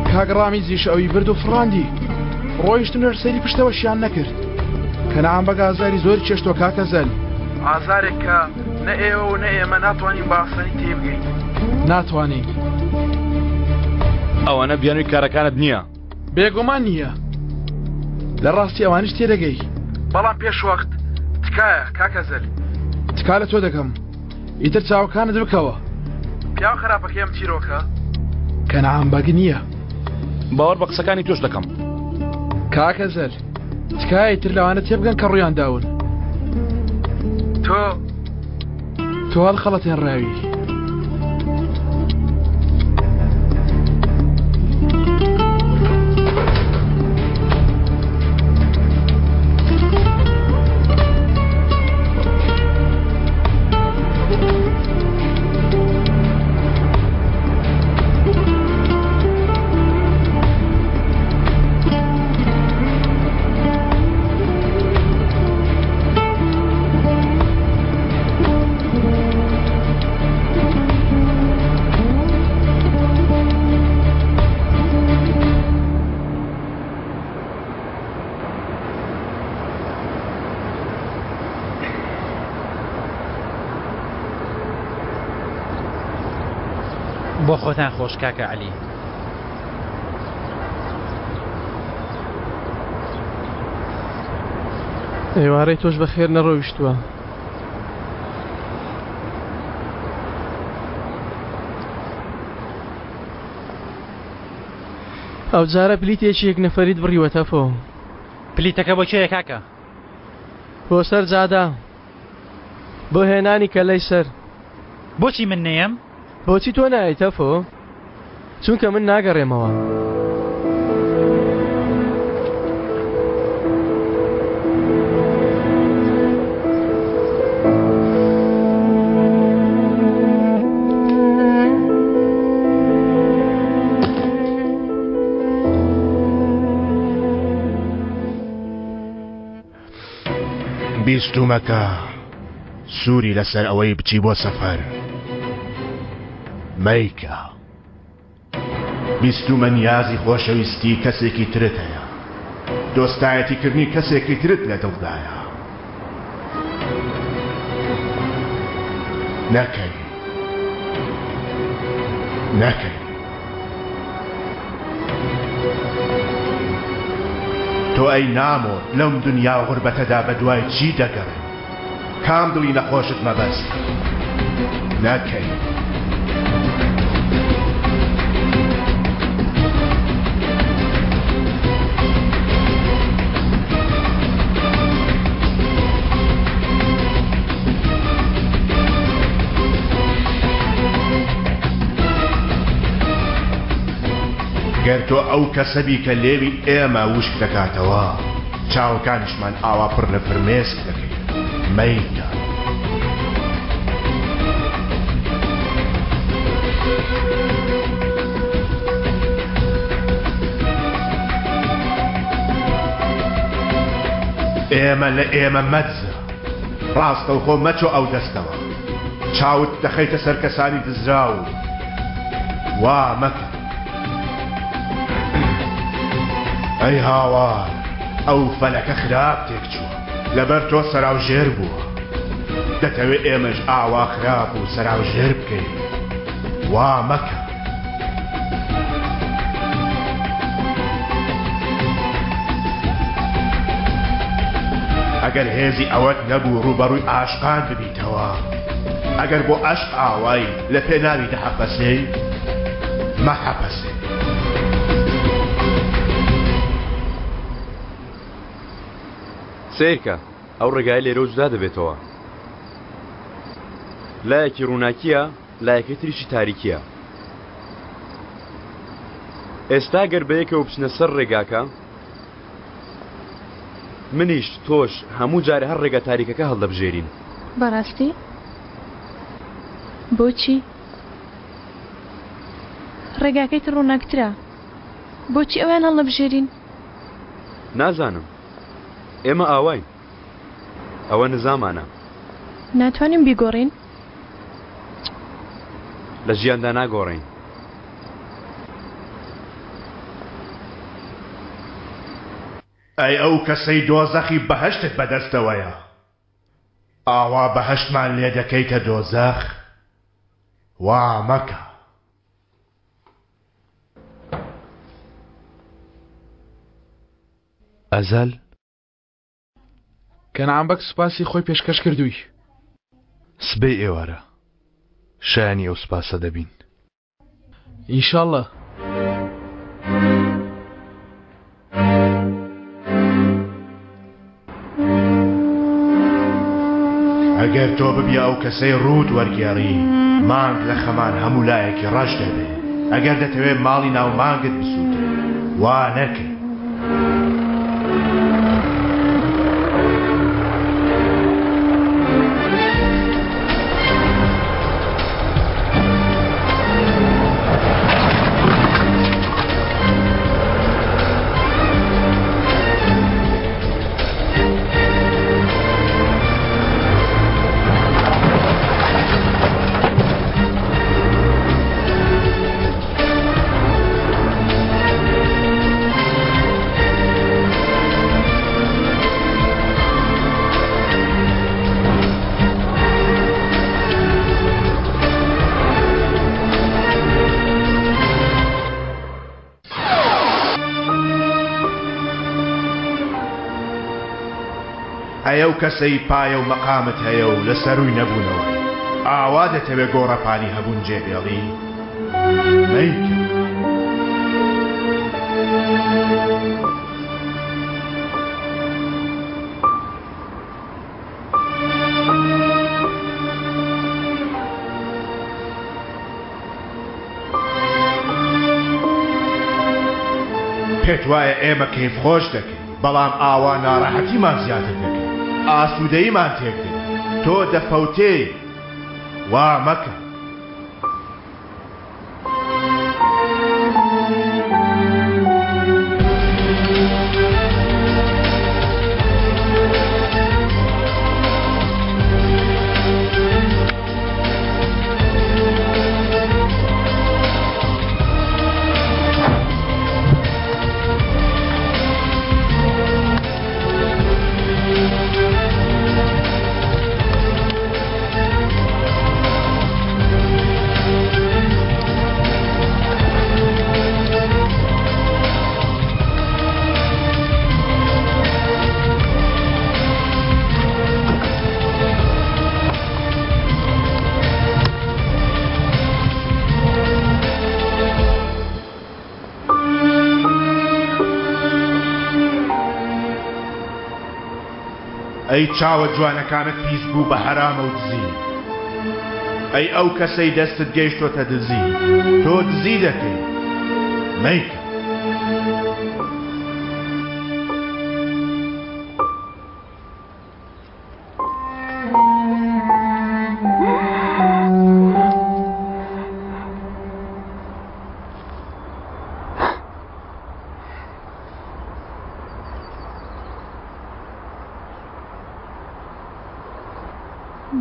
کاک ڕامیزیش ئەوی برد و فڕاندی. ڕۆیشتن و هەر سەیری پشتەوەشیان نەکرد. کەنعان بەگ ئازاری زۆری چێشتووە کاکە زەل. ئازارێک کە نە ئێوە و نە ئێمە ناتوانین بە ئاسانی تێیبگەین. ناتوانین. ئەوانە بیانووی کارەکانت نییە. بێگومان نییە. لە ڕاستی ئەوانیش تێدەگەی. بەڵام پێش وەخت تکایە کاک ئەزەل. تکا لە تۆ دەکەم ئیتر چاوەکانت بکەوە. پیاو خراپەکەی ئەم چیرۆکە کەنعان بەگ نییە. باوەڕ بە قسەکانی تۆش دەکەم. کاک ئەزەل تکایە ئیتر لەوانە تێبگەن کە ڕوویان داون. تۆ تۆ هەڵخەڵەتێنراوی. بۆ خۆتان خۆش کاکە عەلی. ئێوارەی تۆش بەخێر نەڕۆیشتووە. ئەوجارە پلیتێکی یەک نەفەریت بڕیوە تەفۆ. پلیتەکە بۆ کێیە کاکە؟ بۆ سەر جادە بۆ هێنانی کەلەی سەر. بۆچی من نەیەم؟ بۆچی تۆ نایەی تەفۆ؟ چونکە من ناگەڕێمەوە. بیستومە کە سووری لەسەر ئەوەی بچی بۆ سەفەر مەیکە. بیستومە نیازی خۆشەویستی کەسێکی ترت هەیە، دۆستایەتیکردنی کەسێکی ترت لە دڵدایە. نەکەی. نەکەی. تۆ ئەی نامۆ لەم دنیا غوربەتەدا بەدوای چی دەگەڕێی؟ کام دڵی نەخۆشت مەبەست نەکەی. گەر تۆ ئەو کەسە بی کە لێوی ئێمە وشک دەکاتەوە، چاوەکانیشمان ئاوا پڕ لە فرمێسک دەکەی. مەیکە. ئێمە لە ئێمە مەدزە. ڕاستەوخۆ مەچۆ ئەو دەستەوە. چاوت دەخەیتە سەر کەسانی دزراو. وا مەکە. ئەی هاوار، ئەو فەلەکە خراپ تێکچووە. لەبەر تۆ سەراوژێر بووە. دەتەوێ ئێمەش ئاوا خراپ و سەراوژێر بکەی؟ وا مەکە. ئەگەر هێزی ئەوەت نەبوو ڕووبەڕووی عاشقان ببیتەوە، ئەگەر بۆ عەشق ئاوای لە پێناوی دەحەپەسێی، مەحەپەسێ. سەیرکە ئەو ڕێگایە لێرەوە جودا دەبێتەوە. لایەکی ڕووناکییە، لایەکەی تریشی تاریکییە. ئێستا گەر بەیەکەوە بچنە سەر ڕێگاکە، منیش، تۆش، هەموو جارێ هەر ڕێگا تاریکەکە هەڵدەبژێرین. بەڕاستی؟ بۆچی؟ ڕێگاکەی تر ڕووناکترە. بۆچی ئەویان هەڵنەبژێرین؟ نازانم. ئێمە ئاواین. ئەوە نزامانە. ناتوانین بیگۆڕین؟ لە ژیاندا ناگۆڕێین. ئەی ئەو کەسەی دۆزەخی بەهەشتت بەدەستەوەیە، ئاوا بەهەشتمان لێ دەکەیتە دۆزەخ؟ وا مەکە. ئەزەل. کەنعان بەگ سوپاسی خۆی پێشکەش کردووی. سبەی ئێوارە شایانی ئەو سوپاسە دەبین. ئینشاڵڵا. ئەگەر تۆ ببیە ئەو کەسەی ڕووت وەرگێڕی مانگ لە خەمان هەموو لایەکی ڕەش دەبێ ئەگەر دەتەوێ ماڵی ناو مانگت بسووتێ وا نەکەی. ئەی ئەو کەسەی پایە و مەقامت هەیە و لە سەرووی نەبوونەوەی، ئاوا دەتەوێ گۆڕەپانی هەبوون جێ بێڵی؟ مەیکە. پێت وایە ئێمە کەیف خۆش دەکەین بەڵام ئاوا ناڕەحەتیمان زیاتر دەکەی ئاسوودەییمان تێک دەدەی تۆ دەفەوتێی وا مەکە. ئەی چاوە جوانەکانت پیس بوو بە حەرامە و دزی ئەی ئەو کەسەی دەستت گەیشتۆتە دزی تۆ دزی دەکەی مەیکە.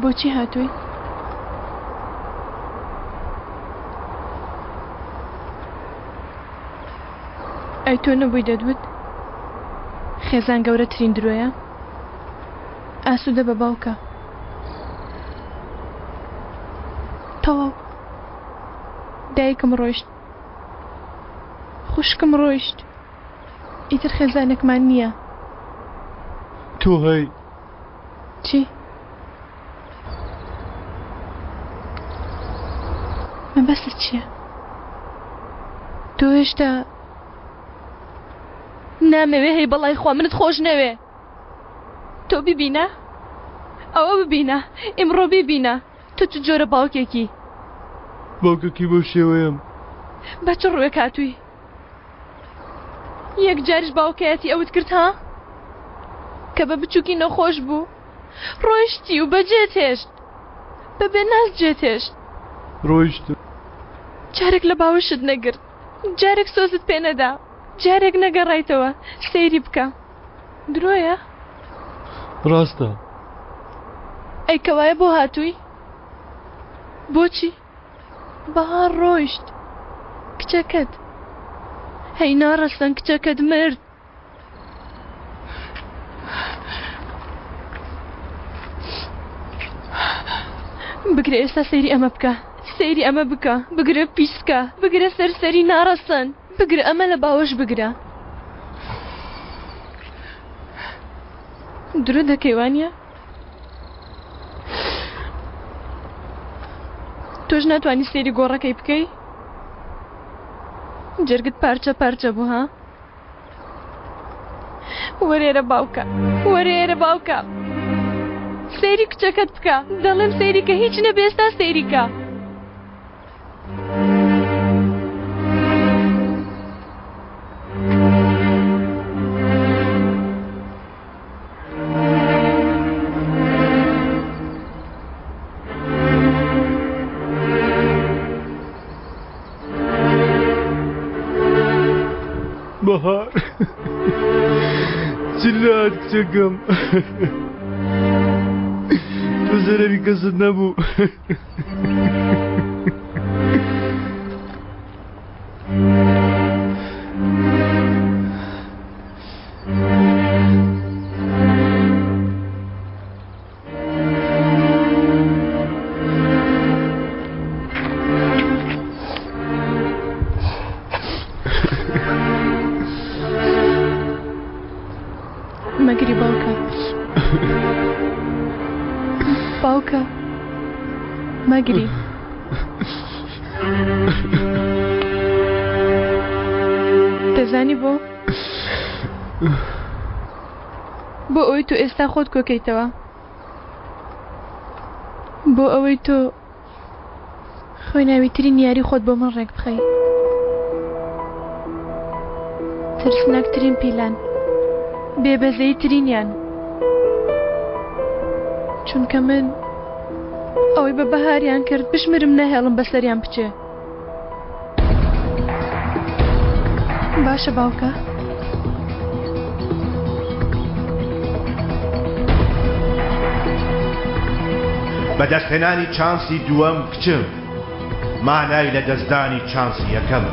بۆچی هاتووی؟ ئەی تۆ نەبووی دەتوت خێزان گەورەترین درۆیە؟ ئاسوودە بە باوکە. تەواو دایکم ڕۆیشت خوشکم ڕۆیشت ئیتر خێزانێکمان نییە. تۆ هەی. چی؟ مەبەستت چییە؟ تۆ هێشتا نامەوێ هەی بەڵای خوا منت خۆش نەوێ تۆ ببینە ئەوە ببینە ئیمڕۆ بیبینە تۆ چ جۆرە باوکێکی؟ باوکەکی بەو شێوەیەم. بە چ ڕووێک هاتووی؟ یەک جاریش باوکایەتی ئەوت کرد ها؟ کە بە بچووکی نەخۆش بوو ڕۆیشتی و بەجێت هێشت بە بێناز جێت هێشت. ڕۆیشتم. جارێک لە باوەشت نەگرت جارێک سۆزت پێ نەدا جارێک نەگەڕایتەوە سەیری بکە درۆیە؟ ڕاستە. ئەی کەوایە بۆ هاتووی؟ بۆچی؟ بەهار ڕۆیشت. کچەکەت. هەی ناڕەسەن کچەکەت مرد. بگرە ئێستا سەیری ئەمە بکە. سەیری ئەمە بکە. بگرە پیسکە. بگرە سەرسەری ناڕەسەن. بگرە ئەمە لە باوەش بگرە. درۆ دەکەی وانیە؟ تۆش ناتوانی سەیری گۆڕەکەی بکەی؟ جەرگت پارچە پارچە بوو ها؟ وەرێرە باوکە وەرێرە باوکە سەیری کچەکەت بکە دەڵێم سەیری کە هیچ نەبێ ئێستا سەیری کە. بەهار چلات کچەکەم تۆ زەرەری کەست نەبوو. مەگری باوکە باوکە مەگری. دەزانی بۆ؟ بۆ ئەوەی تۆ ئێستا خۆت کۆکەیتەوە بۆ ئەوەی تۆ خوێناویترین یاری خۆت بۆ من ڕێک بخەی ترسناکترین پیلان بێبەزەیترینیان چونکە من ئەوەی بە بەهاریان کرد بشمرم ناهێڵم بەسەریان بچێ باشە باوکە. بەدەستهێنانی چانسی دووەم کچم مانای لەدەستدانی چانسی یەکەمە.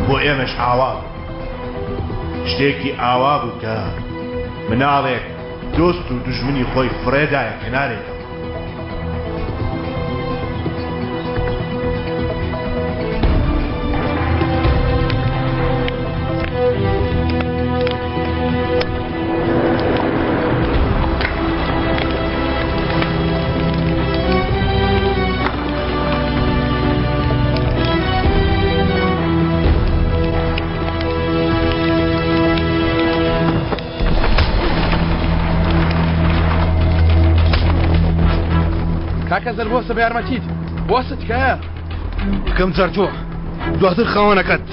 بۆ ئێمەش ئاوا بوو. شتێکی ئاوا بوو کە مناڵێک دۆست و دوژمنی خۆی فڕێدایە کەنارێکەوە. کاکە زەر بۆسە بە یارمەتیت بۆسە تکایە یەکەم جار تۆ دواتر خاوەنەکەت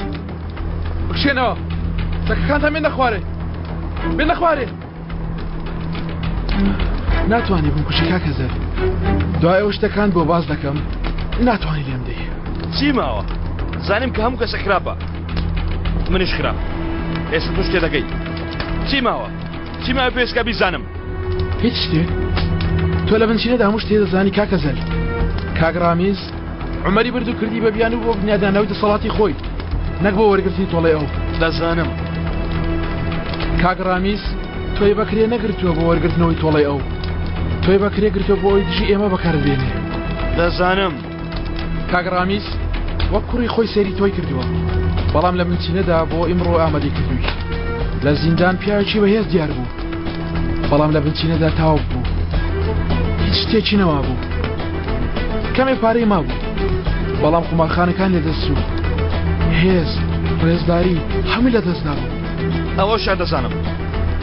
بکشێنەوە چەکەکانتان بێنە خوارێ بێنە خوارێ ناتوانی بمکوژی کاکە زەر دوای ئەو شتەکان بۆ باز دەکەم ناتوانی لێم دەی چی ماوە زانیم کە هەموو کەسە خراپە منیش خراپ ئێستا تۆ شتێ دەکەی چی ماوە چی ماوە پێشکە بیزانم هیچ شتێک تۆ لە بنچینەدا هەموو شتێ دەزانی کاکە زەل کاک ڕامیز عومەری برد و کردی بە بیانوو بۆ بنیادانەوەی دەسەڵاتی خۆی نەک بۆ وەرگرتنی تۆڵەی ئەو. دەزانم. کاک ڕامیز تۆی بە کرێ نەگرتووە بۆ وەرگرتنەوەی تۆڵەی ئەو. تۆی بە کرێ گرتووە بۆ ئەوەی دژی ئێمە بەکارت بێنێ. دەزانم. کاک ڕامیز وەک کوڕی خۆی سەیری تۆی کردووە، بەڵام لە بنچینەدا بۆ ئیمڕۆ ئامادەی کردووی. لە زیندان پیاوێکی بەهێز دیار بوو، بەڵام لە بنچینەدا تاوک بوو. هیچ شتێکی نەمابوو. کەمێ پارەی مابوو، بەڵام قومارخانەکان لەدەست چوو. هێز، ڕێزداری، هەمووی لەدەست دابوو. ئەوەشیان دەزانم.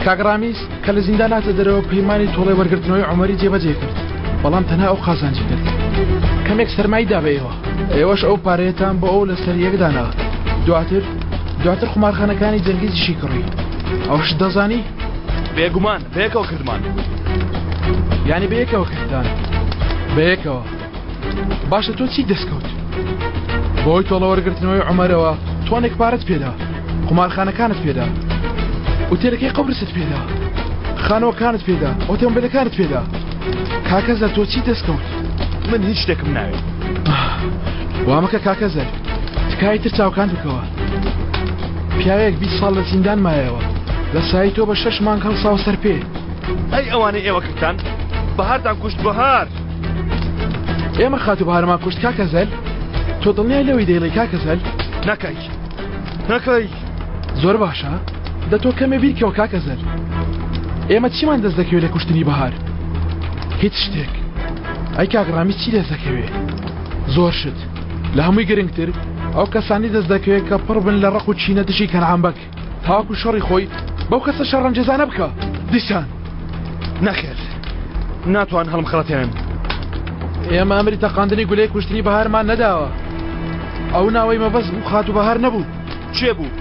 کاک ڕامیز کە لە زیندان هاتە دەرەوە پەیمانی تۆڵەی وەرگرتنەوەی عومەری جێبەجێ کرد، بەڵام تەنها ئەو قازانجی کرد. کەمێک سەرمای دا بە ئێوە. ئێوەش ئەو پارەیەتان بۆ ئەو لەسەر یەک دانا. دواتر دواتر قومارخانەکانی جەنگیزیشی کڕی. ئەوەشت دەزانی؟ بێگومان، بەیەکەوە کردمان. یانی بەیەکەوە کردتان؟ بەیەکەوە. باشە تۆ چیت دەستکەوت؟ بەهۆی تۆڵە وەرگرتنەوەی عومەرەوە تۆنێک پارەت پێدا، قومارخانەکانت پێدا، ئوتێلەکەی قوبرست پێدا، خانووەکانت پێدا، ئۆتۆمبیلەکانت پێدا. کاکە زەر تۆ چیت دەستکەوت؟ من هیچ شتێکم ناوێت. وا مەکە کاکە زەر، تکایە تر چاوکان بکەوە. پیاوێک 20 ساڵ لە زیندان مایەوە، لە سایەی تۆ بە شەش مانگ هەڵساوە سەر پێ. ئەی ئەوانەی ئێوە کردتان؟ بەهارتان کوشت بەهار! ئێمە خاتوو بەهارمان کوشت کاکە زەل؟ تۆ دڵنیای لەوەی دەیڵێی کاکە زەل؟ نەکەی نەکەی. زۆر باشە دە تۆ کەمێ بیرکەوە کاکە زەل ئێمە چیمان دەست دەکەوێت لە کوشتنی بەهار؟ هیچ شتێک. ئەی کاک ڕامی چی دەست دەکەوێ؟ زۆر شت. لە هەمووی گرنگتر ئەو کەسانی دەست دەکەوێت کە پڕ بن لە ڕق و چینە دژی کەنعان بەگ. تاوەکو شەڕی خۆی بەو کەسە شەڕەنگێزانە بکا دیسان. نەخێر ناتوان هەڵمخەڵەتێنن. ئێمە ئەمری تەقاندنی گولەی کوشتنی بەهارمان نەداوە. ئەو ناوەی مەبەست بوو خاتوو بەهار نەبوو. کێ بوو؟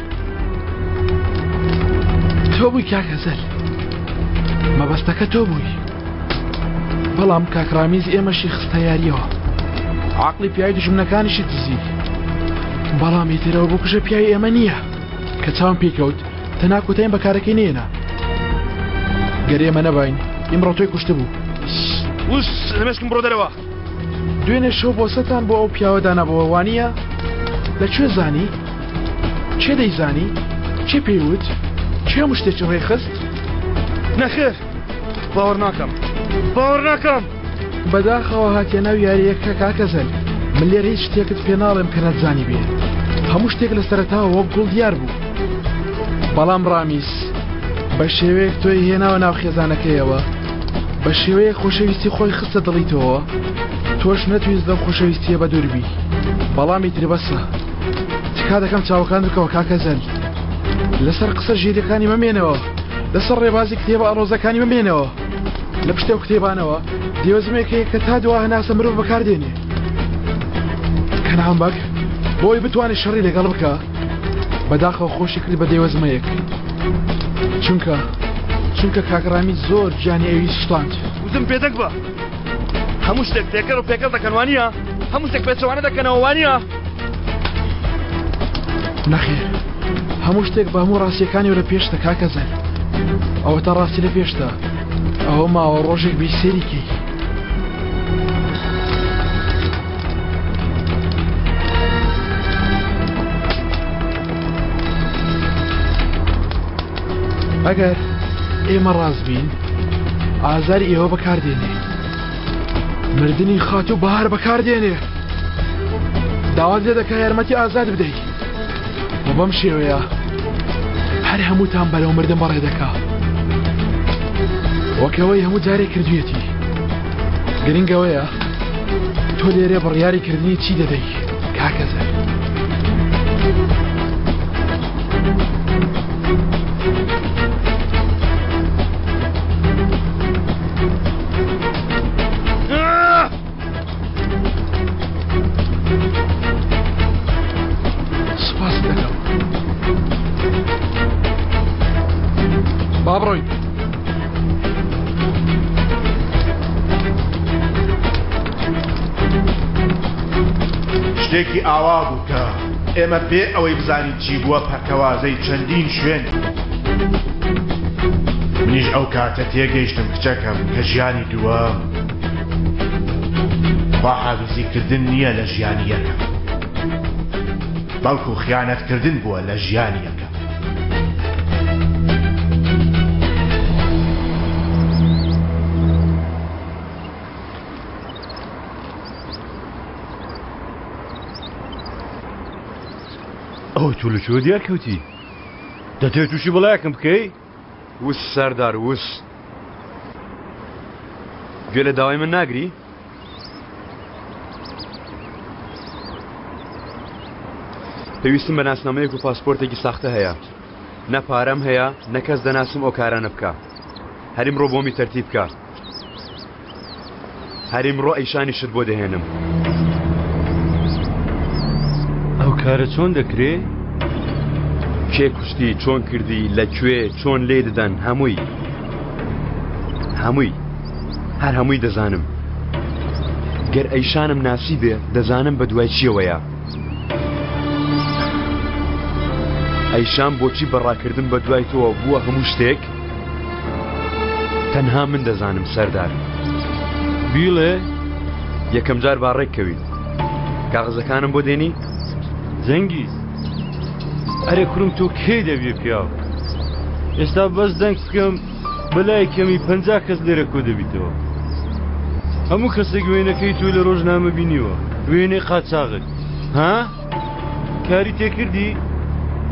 تۆ بووی کاک هەزەل. مەبەستەکە تۆ بووی. بەڵام کاک ڕامیز ئێمەشی خستە یاریەوە. عەقڵی پیاوی دوژمنەکانیشی دزی. بەڵام ئیتر ئەو بکوژە پیاوی ئێمە نییە. کە چاوم پێی کەوت تەنها کۆتاییم بە کارەکەی نەهێنا. گەر ئێمە نەباین ئیمڕۆ تۆی کوشتبوو. وس لە مێشکم بڕۆ دەرەوە. دوێنێ شەو بۆسەتان بۆ ئەو پیاوە دانابۆوە وانییە؟ لە کوێ زانی؟ کێ دەیزانی؟ کێ پێی وت؟ کێ هەموو شتێکی ڕێکخست؟ نەخێر باوەڕ ناکەم باوەڕ ناکەم. بەداخەوە هاتیە ناو یارییەکە کاکە زەل. من لێرە هیچ شتێکت پێ ناڵێم کە نەتزانیبێ. هەموو شتێک لە سەرەتاوە وەک گوڵ دیار بوو. بەڵام ڕامیس بە شێوەیەک تۆی هێناوە ناو خێزانەکەیەوە، بە شێوەیەک خۆشەویستی خۆی خستە دڵی تۆوە، تۆش نەتویست لەو خۆشەویستییە بەدوور بی. بەڵام ئیتر بەسە. تکا دەکەم چاوەکانت بکەوە کاکە زەل. لەسەر قسە ژیرەکانی مەمێنەوە. لەسەر ڕێبازی کتێبە ئاڵۆزەکانی مەمێنەوە. لە پشت ئەو کتێبانەوە دێوەزمێک هەیە کە تا دوا هەناسە مرۆڤ بەکاردێنێ. کەنعان بەگ بۆی بتوانێت شەڕی لەگەڵ بکا بەداخەوە خۆشی کرد بە دێوەزمەیەک. چونکە چونکە کاک ڕامی زۆر گیانی ئەوی سوتاند. وتم بێدەنگ بە. هەموو شتێک تێکەڵ و پێکەڵ دەکەن وانییە؟ هەموو شتێک پێچەوانە دەکەنەوە وانییە؟ نەخێر هەموو شتێک بە هەموو ڕاستیەکانی لە پێشتە کاکە زەل ئەوە تا ڕاستی لە پێشتە ئەوە ماوە ڕۆژێک بی سێری کەی. ئەگەر ئێمە ڕاست بین ئازاری ئێوە بەکاردێنێ مردنی خاتوو بەهار بەکاردێنێ داوات لێ دەکا یارمەتی ئازاد بدەیت و بەم شێوەیە هەر هەمووتان بەرەو مردن بەڕێ دەکا وەکەوەی هەموو جارێک کردویەتی گرنگەوەیە تۆ لێرێ بڕیاری کردنی چی دەدەی کاکە زەر سوپاست دەکەم. با بڕۆین. شتێکی ئاوا بوو کە ئێمە بێ ئەوەی بزانین چی بووە پەرتەوازەی چەندین شوێن منیش ئەو کاتە تێگەیشتم کچەکەم کە ژیانی دووەم خواحافیزی کردن نییە لە ژیانی یەکەم بەڵکو خیانەتکردن بووە لە ژیانی یەکەم. ئەوە تۆ لە کوێوە دیار کەوتی؟ دەتەوێت تووشی بەڵایەکم بکەی؟ وس سەردار وس. گوێ لە داوای من ناگری؟ پێویستم بە ناسنامەیەک و پاسپۆرتێکی ساختە هەیە. نە پارەم هەیە، نە کەس دەناسم ئەو کارانە بکا. هەر ئیمڕۆ بۆمی تەرتیب بکە. هەر ئیمڕۆ ئەیشانیشت بۆ دەهێنم. ئەو کارە چۆن دەکرێ؟ کێ کوشتی، چۆن کردی، لە کوێ، چۆن لێی دەدەن، هەمووی. هەمووی. هەر هەمووی دەزانم. گەر ئەیشانم ناسیبێ، دەزانم بە دوای چییەوەیە. ئەیشان بۆچی بە ڕاکردن بە دوای تۆوە بووە هەموو شتێک؟ تەنها من دەزانم سەردار. بیڵێ. یەکەم جار با ڕێک کەوین. کاغەزەکانم بۆ دێنی؟ جەنگیز. ئەرێ کوڕم تۆ کەی دەبیە پیاو؟ ئێستا بەس دەنگ بکەم بەلای کەمی 50 کەس لێرە کۆ دەبیتەوە. هەموو کەسێک وێنەکەی تۆی لە ڕۆژنامە بینیوە، وێنەی قاچاغت. ها؟ کاری تێکردی؟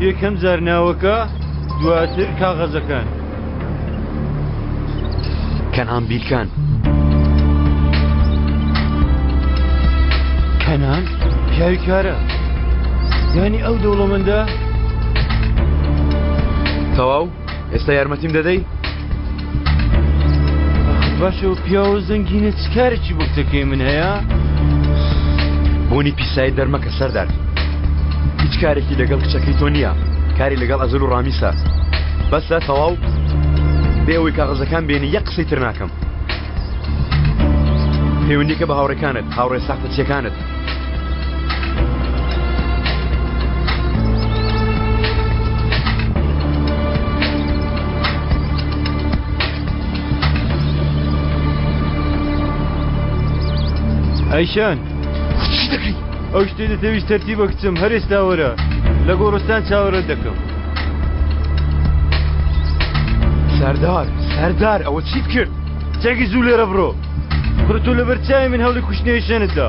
یەکەم جار ناوەکە، دواتر کاغەزەکان. کەنعان بیرکان. کەنان پیاوی کارە. یانی ئەو دەوڵەمەندە؟ تەواو ئێستا یارمەتیم دەدەی؟ باشە و پیاوە زەنگینە چ کارێکی بۆ کچەکەی من هەیە؟ بۆنی پیسایی دەرمەکە سەردار هیچ کارێکی لەگەڵ کچەکەی تۆ نییە کاری لەگەڵ ئەزل و ڕامیسە بەسە تەواو بێ ئەوەی کاغەزەکان بێنی یەک قسەی تر ناکەم پەیوەندیکە بە هاوڕێکانت هاوڕێ ساختەچیەکانت ئەیشان چی دەکەی؟ ئەو شتێ دەتەویست تەرتیبە کچم هەر ئێستا وەرە لە گۆڕستان چاوەڕێت دەکەم. سەردار سەردار ئەوە چیت کرد؟ چەکی زوو لێرە بڕۆ کوڕە تۆ لەبەر چاوی من هەوڵی کوشتنی ئەیشەنت دا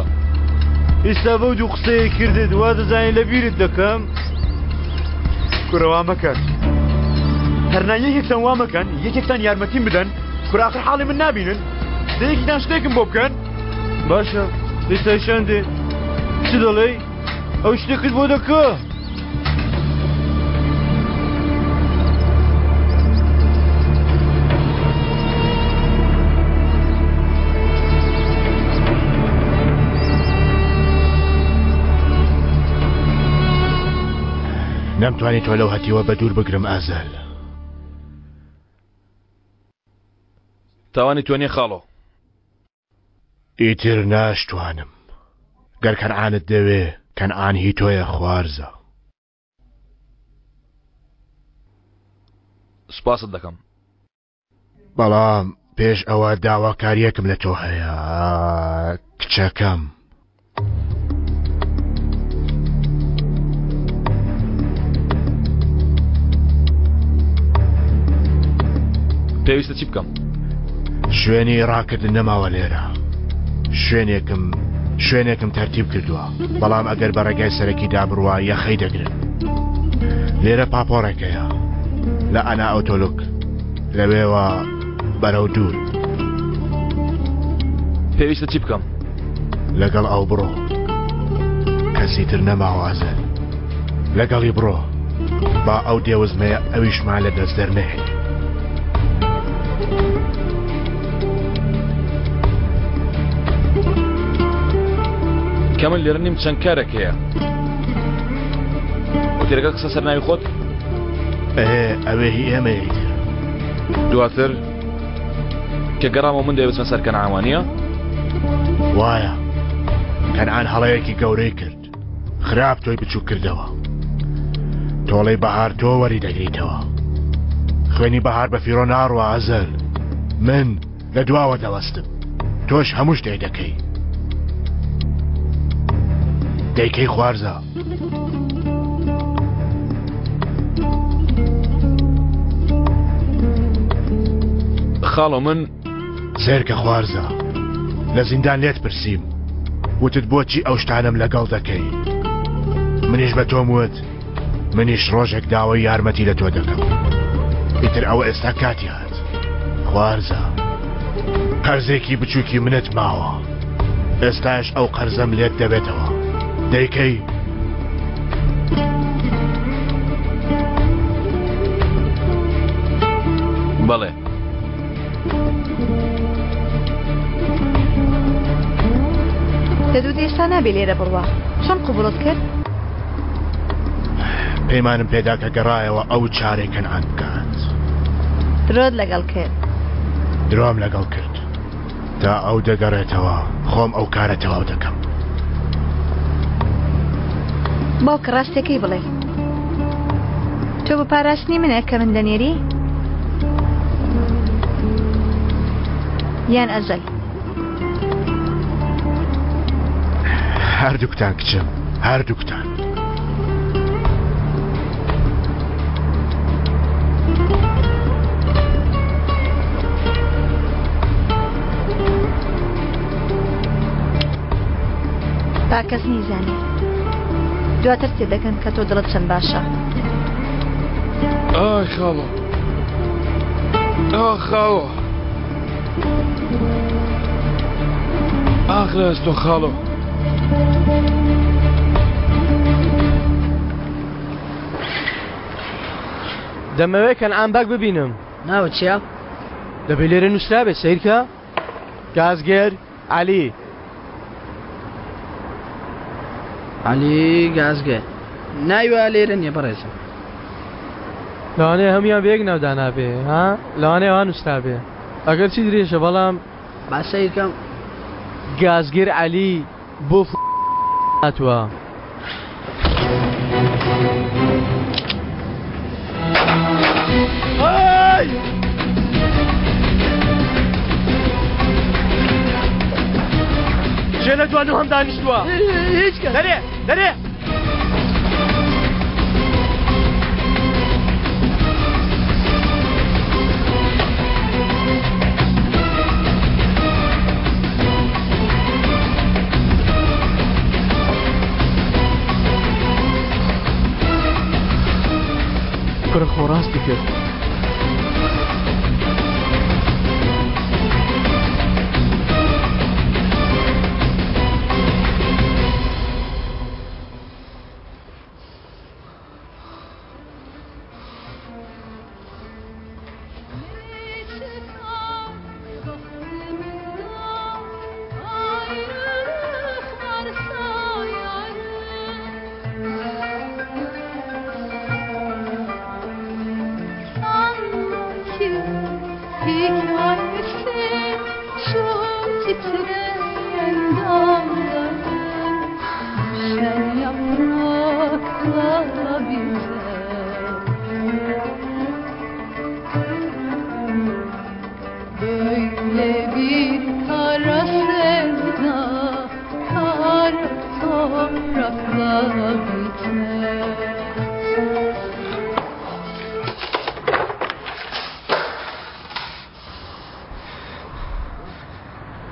ئێستا بەو دوو قسەیە کردت وا دەزانی لە بیرت دەکەم؟ کورە وا مەکەن هەرنا یەکێکتان وا مەکەن یەکێکتان یارمەتیم بدەن کورە ئاخر حاڵی من نابینن دە یەکێکتان شتێکم بۆ بکەن باشە ئێستا ئیشان دێ چ دەڵێی ئەو شتێکت بۆ دەکە نەمتوانی تۆ لەو هەتیوە بە دوور بگرم ئازەل. تاوانی تۆ نیە خاڵۆ. ئیتر ناشتوانم. گەر کەنعانت دەوێ کەنعان هی تۆیە خوارزا. سوپاست دەکەم. بەڵام پێش ئەوە داواکاریەکم لە تۆ هەیە کچەکەم. پێویستە چی بکەم؟ شوێنی ڕاکردن نەماوە لێرە شوێنێکم شوێنێکم تەرتیب کردووە بەڵام ئەگەر بە ڕێگای سەرەکیدا بڕوا یەخەی دەگرن لێرە پاپۆڕێکەیە لە ئەنا ئۆتۆلوک لەوێوە بەرەو دوور. پێویستە چی بکەم؟ لەگەڵ ئەو بڕۆ. کەسی تر نەماوە ئەزەل. لەگەڵی بڕۆ. با ئەو دێوزمەیە ئەویشمان لە دەست دەرنەهێنێ. کە من لێرە نیم چەند کارێک هەیە. ئوتێلەکە قسە سەر ناوی خۆت؟ ئێ ئەوێ هی ئێمەیە ئیتر. دواتر کە گەڕامەوە من دەیە بچمە سەر کەنعان وانییە؟ وایە کەنعان هەڵەیەکی گەورەی کرد خراپ تۆی بچوک کردەوە تۆڵەی بەهار تۆ وەری دەگریتەوە خوێنی بەهار بە فیڕۆ ناڕوا ئەزەل من لە دواوە دەوەستم تۆش هەموو شتێک دەکەی دەیکەی خوارزا خاڵۆ من سێرکە خوارزا لە زیندان لێت پرسیم وتت بۆچی ئەو شتانەم لەگەڵ دەکەی منیش بە تۆم وت. منیش ڕۆژێک داوای یارمەتی لە تۆ دەکەم. ئیتر ئەوە ئێستا کاتی هات. خوارزا، قەرزێکی بچووکی منت ماوە. ئێستاش ئەو قەرزەم لێت دەبێتەوە. دەیکەی؟ بەڵێ. دەدوت ئێستا نابێ لێرە بڕوا. چۆن قبوڵت کرد؟ پەیمانم پێدا کە گەڕایەوە ئەو چارەی کەنعان بکات. درۆت لەگەڵ کرد. درۆم لەگەڵ کرد. تا ئەو دەگەڕێتەوە خۆم ئەو کارە تەواو دەکەم. باوکە ڕاستەکەی بڵێ. تۆ بە پاراستنی منە کە من دەنێری؟ یان ئەزەل؟ هەردووکتان کچم هەردووکتان. با کەس نیزانێ دواتر تێدەگەن کە تۆ دڵت چەند باشە. ئای خاڵۆ ئا خاوە ئاخ لە ئەستۆ خاڵۆ. دەمەوێت کەنعان بەگ ببینم. ناوت چییە؟ دەبێ لێرە نووسرابێت سەیرکە گازگەر عەلی. عەلی گازگەر ناوی وا لێرە نییە بەڕێزم. لەوانەیە هەموویان بە یەک ناو دانابێ ها لەوانەیە وا نووسرابێ ئەگەر چی درێژە بەڵام. با سەیرکەم. گازگر عەلی بۆ هاتووە. کێ لە دوانوو هەم دانیشتووە؟ هیچ کەس. دەرێ دەرێ. کوڕە خۆ ڕاستی کرد.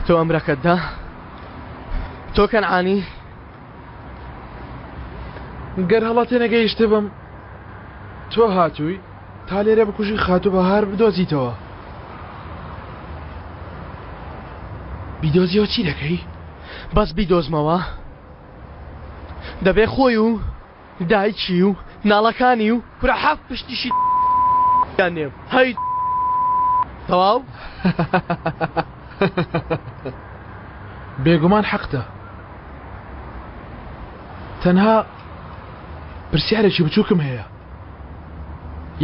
تۆ ئەمرەکەت دا تۆ کەنعانی گەر هەڵە تێنەگەیشتبم تۆ هاتووی تا لێرە بکوژی خاتوو بەهار بدۆزیتەوە بیدۆزیەوە چی دەکەی؟ بەس بیدۆزمەوە دەبێ خۆی و دایکی و ناڵەکانی و کورە حەفت پشتیشی دانێم هەی تەواو؟ بێگومان حەقتە تەنها پرسیارێکی بچووکم هەیە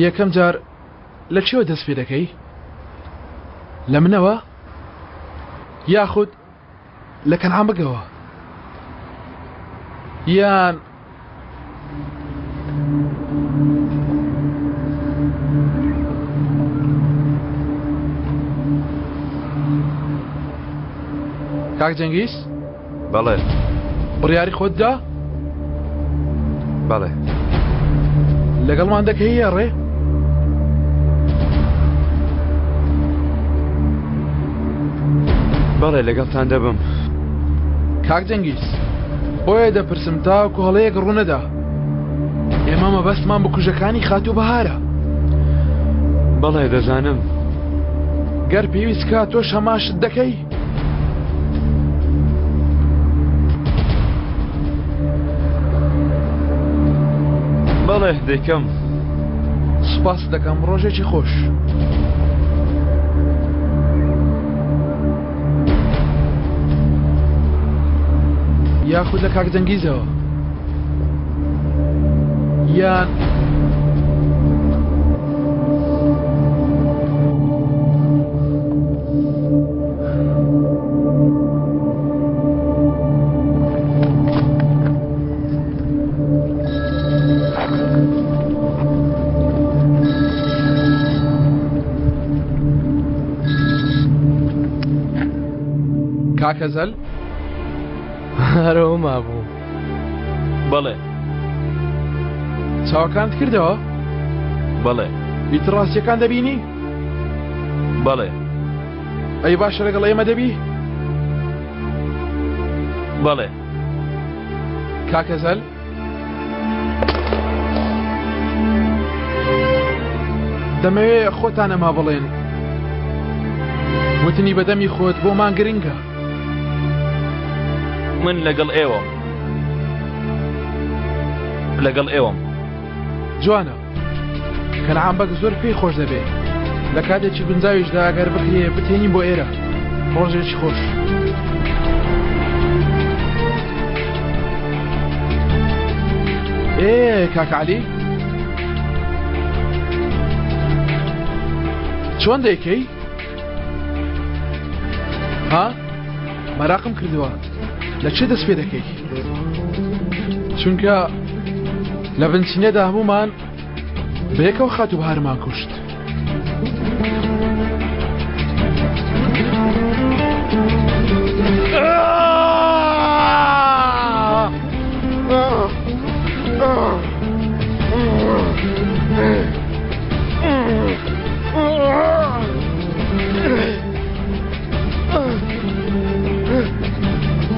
یەکەم جار لە چیەوە دەست پێ دەکەی؟ لە منەوە یاخود لە کەنعان بگەوە یان کاک جەنگیز؟ بەڵێ. بڕیاری خۆت دا؟ بەڵێ. لەگەڵمان دەکەیە ڕێ؟ بەڵێ لەگەڵتان دەبم. کاک جەنگیز، بۆیە دەپرسم تاوەکو هەڵەیەک ڕوونەدا. ئێمە مەبەستمان بکوژەکانی خاتوو بەهارە. بەڵێ دەزانم. گەر پێویست کا تۆش هەمان شت دەکەی؟ بەڵێ دەیکەم. سوپاست دەکەم ڕۆژێکی خۆش. یاخود لە کاک جەنگیزەوە یان کاکە زەل هەرەوە مابوو بەڵێ چاوەکانت کردەوە بەڵێ ئیتر ڕاستیەکان دەبینی بەڵێ ئەی باشە لەگەڵ ئێمە دەبی بەڵێ کاکە زەل دەمەوێ خۆتان ئەمە بڵێن وتنی بەدەمی خۆت بۆمان گرنگە من لەگەڵ ئێوەم لەگەڵ ئێوەم جوانە کەنعان بەگ زۆر پێی خۆش دەبێ لە کاتێکی گونجاویشدا ئەگەر بکرێ بتێنین بۆ ئێرە ڕۆژێکی خۆش. ئێ کاک عەلی چۆن دەیکەی؟ ها؟ مەراقم کردووە لە چێ دەست پێ دەکەی؟ چونکە لە بنچینەدا هەموومان بەیەکەوە خاتوو بەهارمان کوشت.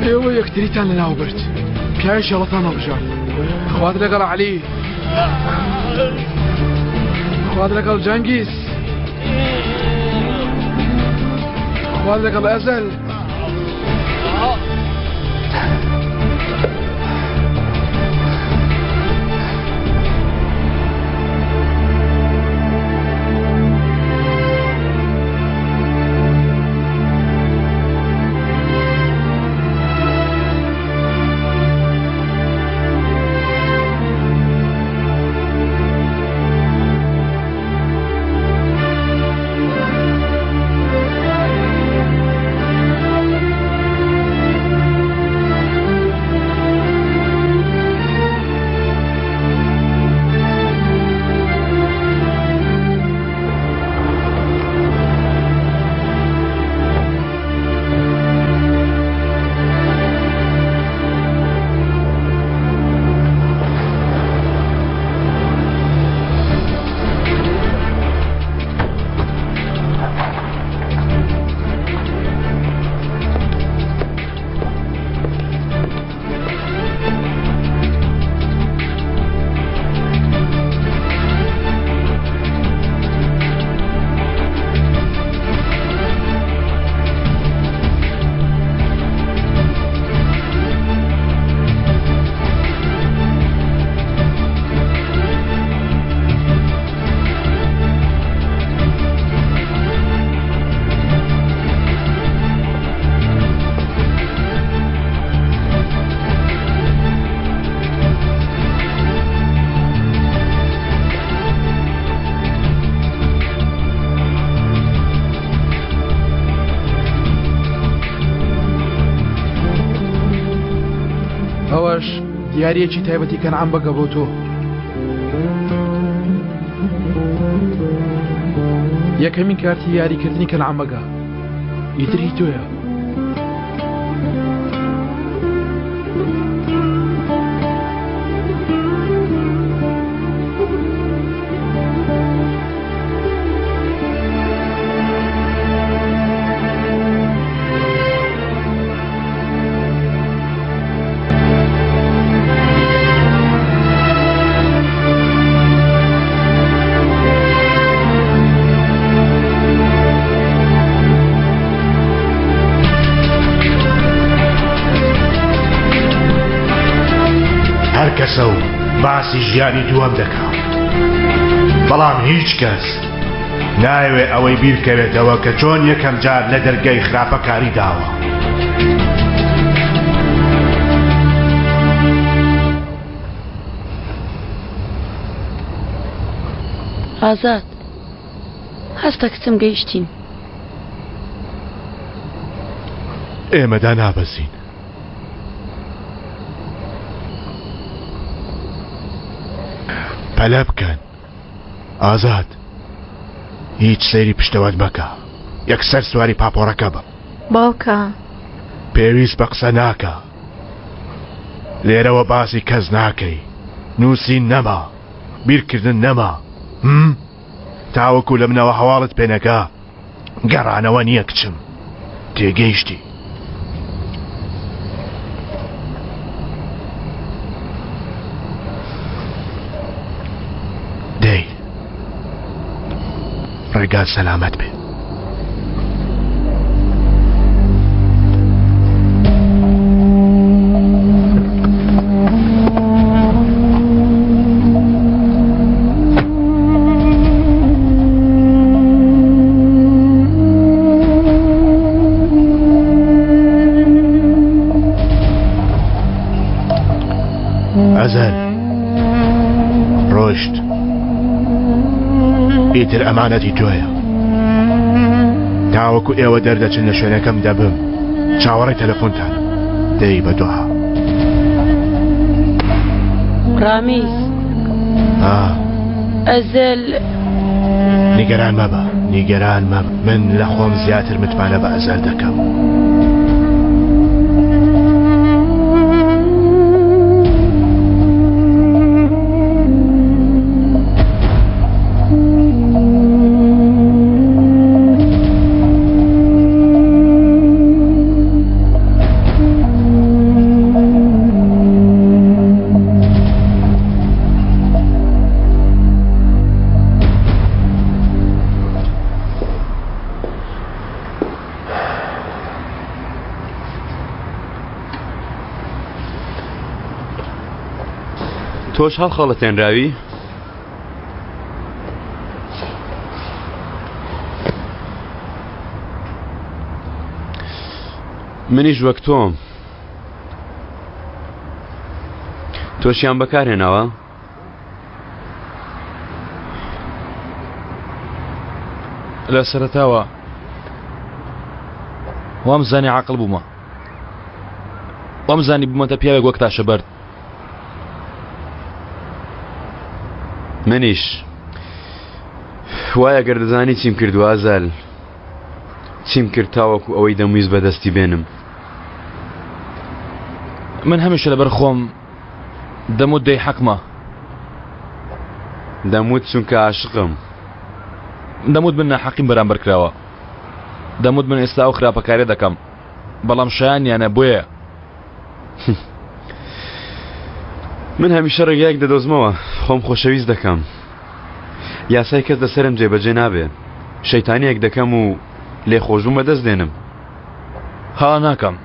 ئێوە یەکتریتان لەناو برد پیاوی شەڵەتان هەڵبژارد خوات لەگەڵ عەلی خوات لەگەڵ جەنگیز خوات لەگەڵ ئەزەل ئەوەش دیارەکی تایبەتی کەنعام بەگە بۆ تۆ یەکەمین کارتی یاریکردنی کەنعام بەگە ئیتر هی تۆیە. کەسە و باسی ژیانی دووەم دەکا. بەڵام هیچ کەس نایەوێ ئەوەی بیرکەوێتەوە کە چۆن یەکەم جار لە دەرگەی خراپەکاری داوە. ئازاد هەستە کچم گەیشتین. ئێمە دانابەزین. پەلە بکەن ئازاد هیچ سەیری پشتەوەت مەکە یەکسەر سواری پاپۆڕەکە بە. باوکە. پێویست بە قسە ناکا لێرەوە باسی کەس ناکەی نووسین نەما بیرکردن نەما هم؟ تاوەکو لە منەوە هەواڵت پێنەگا گەڕانەوە نییە کچم تێگەیشتی. دەی ڕێگات سەلامەت بێ. ئەزەل ڕۆشت ئیتر ئەمانەتی تۆیە تاوەکو ئێوە دەردەچن لە شوێنەکەم دەبم چاوەڕێی تەلەفۆنتان دەی بە دوعا. ڕامیز ئەزەل نیگەران مەبە نیگەران مەبە من لە خۆم زیاتر متمانە بە ئەزەل دەکەم. تۆش هەڵخەڵەتێنراوی؟ منیش وەک تۆم. تۆشیان بەکارهێناوە؟ لە سەرەتاوە وام زانی عقل بوومە وام زانی بوومەتە پیاوێک وەک تاشە بەرد منیش وایە گەر دەزانی چیم کردووە ئازال چیم کرد تاوەکو ئەوەی دەمویست بەدەستی بێنم من هەمیشە لەبەر خۆم دەموت دەی حەقمە دەموت چونکە عاشقم دەموت من ناحەقیم بەرامبەر کراوە دەموت من ئێستا ئەو خراپەکاریە دەکەم بەڵام شایانیانە بۆیە من هەمیشە ڕێگایەک دەدۆزمەوە خۆم خۆشەویست دەکەم یاسای کەس لەسەرم جێبەجێ نابێ شەیتانیەک دەکەم و لێخۆشبوون بەدەست دێنم هەڵە ناکەم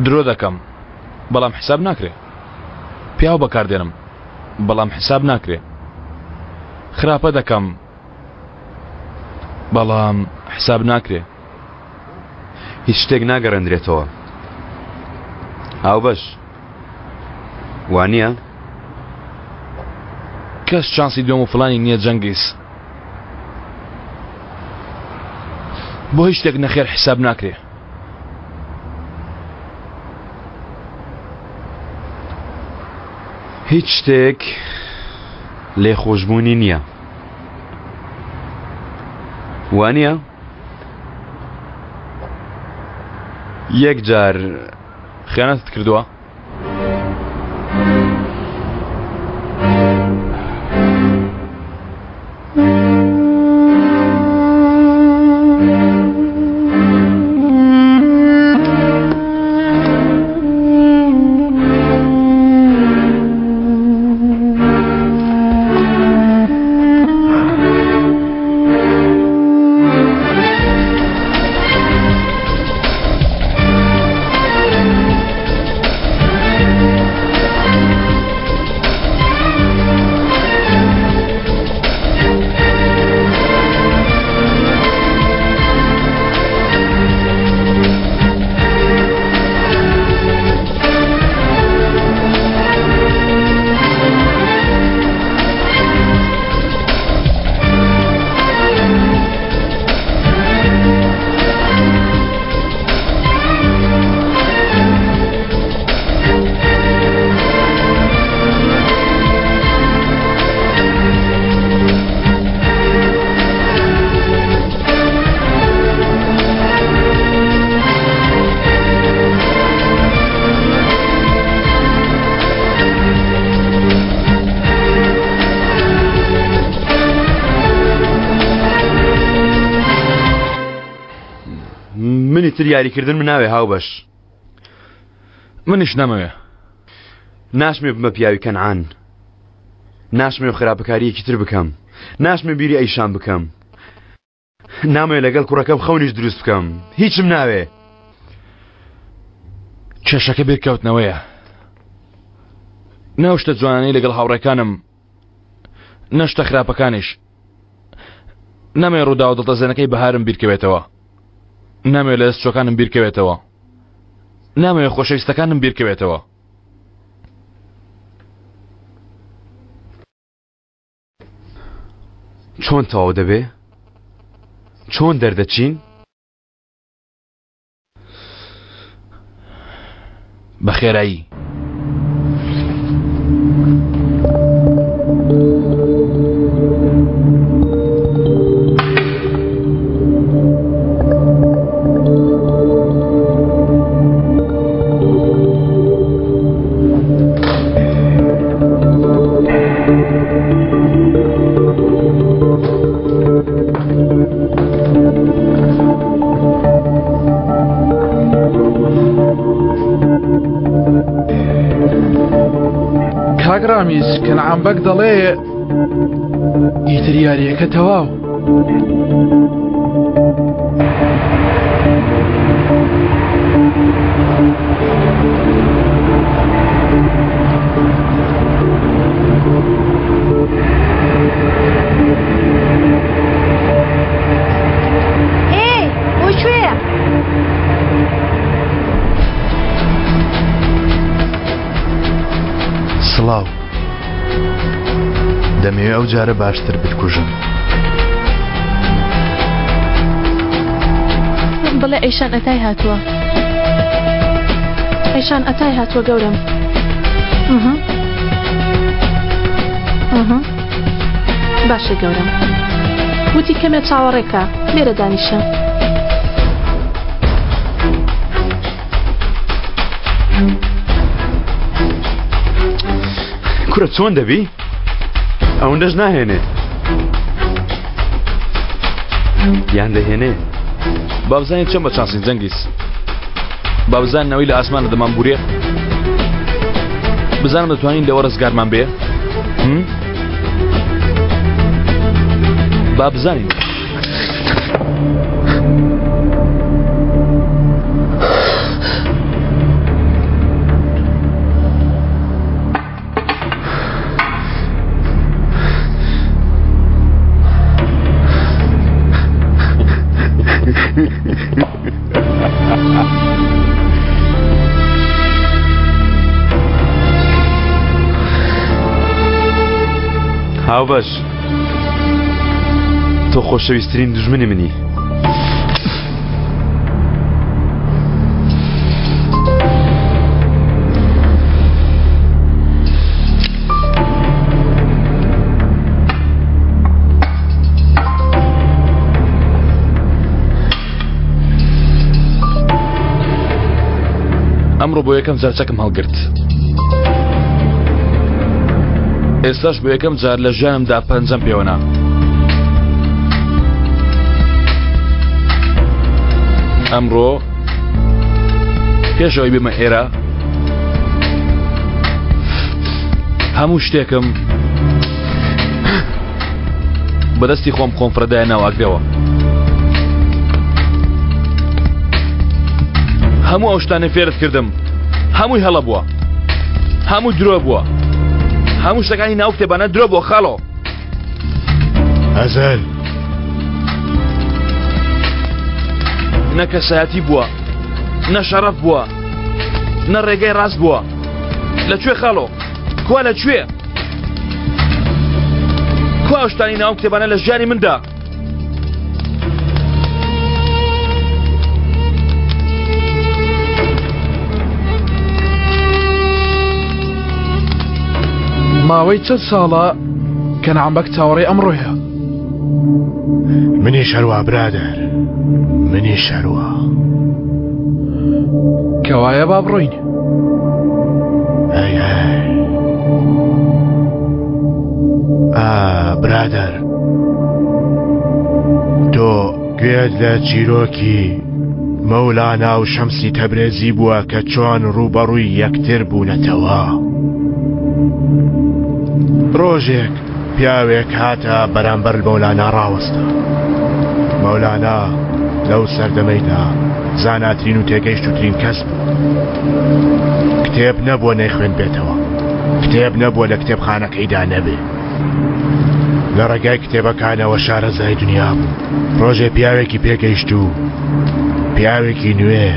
درۆ دەکەم بەڵام حساب ناکرێ پیاو بەکاردێنم بەڵام حساب ناکرێ خراپە دەکەم بەڵام حساب ناکرێ هیچ شتێک ناگەڕێندرێتەوە هاوبەش وانە؟ کەس چانسی دوم و فلانی نییە جەنگیز بۆ هیچ شتێک نەخێر حساب ناکرێ هیچ شتێک لێخۆشببوونی نییە وانە؟ یەک جار خیانەتت کردووە؟ ئیتر یاریکردن مناوێ هاوبەش. منیش نامەوێ. ناشمێ بمە پیاوی کەنعان. ناشمێ خراپەکاریەکی تر بکەم. ناشمێ بیری ئەیشان بکەم. نامەوێ لەگەڵ کوڕەکەم خەونیش دروست بکەم. هیچم ناوێ. کێشەکە بیرکەوتنەوەیە. نە ئەو شتە جوانانەی لەگەڵ هاوڕێکانم، نە شتە خراپەکانیش. نامەوێ ڕووداوە دڵتەزێنەکەی بەهارم بیرکەوێتەوە. نامەوێ لە دەست چۆکانم بیرکەوێتەوە. نامەوێ خۆشەویستەکانم بیرکەوێتەوە. چۆن تەواو دەبێ؟ چۆن دەردەچین؟ بە خێرایی. کاک ڕامیز کەنعان بەگ دەڵێ ئیتر یاریەکە تەواو. ئێ بۆ کوێیە؟ سڵاو. دەمەوێ ئەو جارە باشتر بتکوژم. بڵێ ئەیشان ئەتای هاتووە. ئەیشان ئەتای هاتووە گەورەم. باشە گەورەم. وتی کەمێ چاوەڕێکە لێرە دانیشە. کورە چۆن دەبی؟ ئەوەندەش ناهێنێ. یان دەهێنێ. با بزانین چۆن بە چانسین جەنگیز. با بزانین ئەوەی لە ئاسمانە دەمان بورێ. بزانم دەتوانین لەوە ڕزگارمان بێ؟ با بزانین. هاوبەش تۆ خۆشەویستترین دوژمنی منی. ئەمڕۆ بۆ یەکەم جار چەکم هەڵگرت ئێستاش بۆ یەکەم جار لە ژیانمدا پەنجەم پێوەنا ئەمڕۆ پێش ئەوەی بێمە ئێرە هەموو شتێکم بەدەستی خۆم خۆم فڕێدایە ناو ئاگرەوە هەموو ئەو شتانەی فێرت کردم هەمووی هەڵە بووە هەموو درۆ بووە هەموو شتەکانی ناو کتێبانە درۆ بووە خاڵۆ ئەزەل نە کەسایەتی بووە نە شەڕەف بووە نە ڕێگەی ڕاست بووە لە کوێ خاڵۆ کوا لە کوێ کوا ئەو شتانی ناو کتێبانە لە ژیانی مندا ماوەی چەند ساڵە کەنعان بەگ چاوەڕێی ئەمڕۆیە. منیش هەروا برادەر منیش هەروا. کەوایە با بڕۆین. ئەی ئەی. ئا برادەر تۆ گوێت لە چیرۆکی مەولانا و شەمسی تەبرێزی بووە کە چۆن ڕووبەڕووی یەکتر بوونەتەوە. ڕۆژێک پیاوێک هاتە بەرامبەر مەولانا ڕاوەستا. مەولانا لەو سەردەمەیدا زاناترین و تێگەیشتووترین کەس بوو. کتێب نەبووە نەیخوێندبێتەوە، کتێب نەبووە لە کتێبخانەکەیدا نەبێ. لە ڕێگای کتێبەکانەوە شارەزای دنیا بوو. ڕۆژێ پیاوێکی پێگەیشت و پیاوێکی نوێ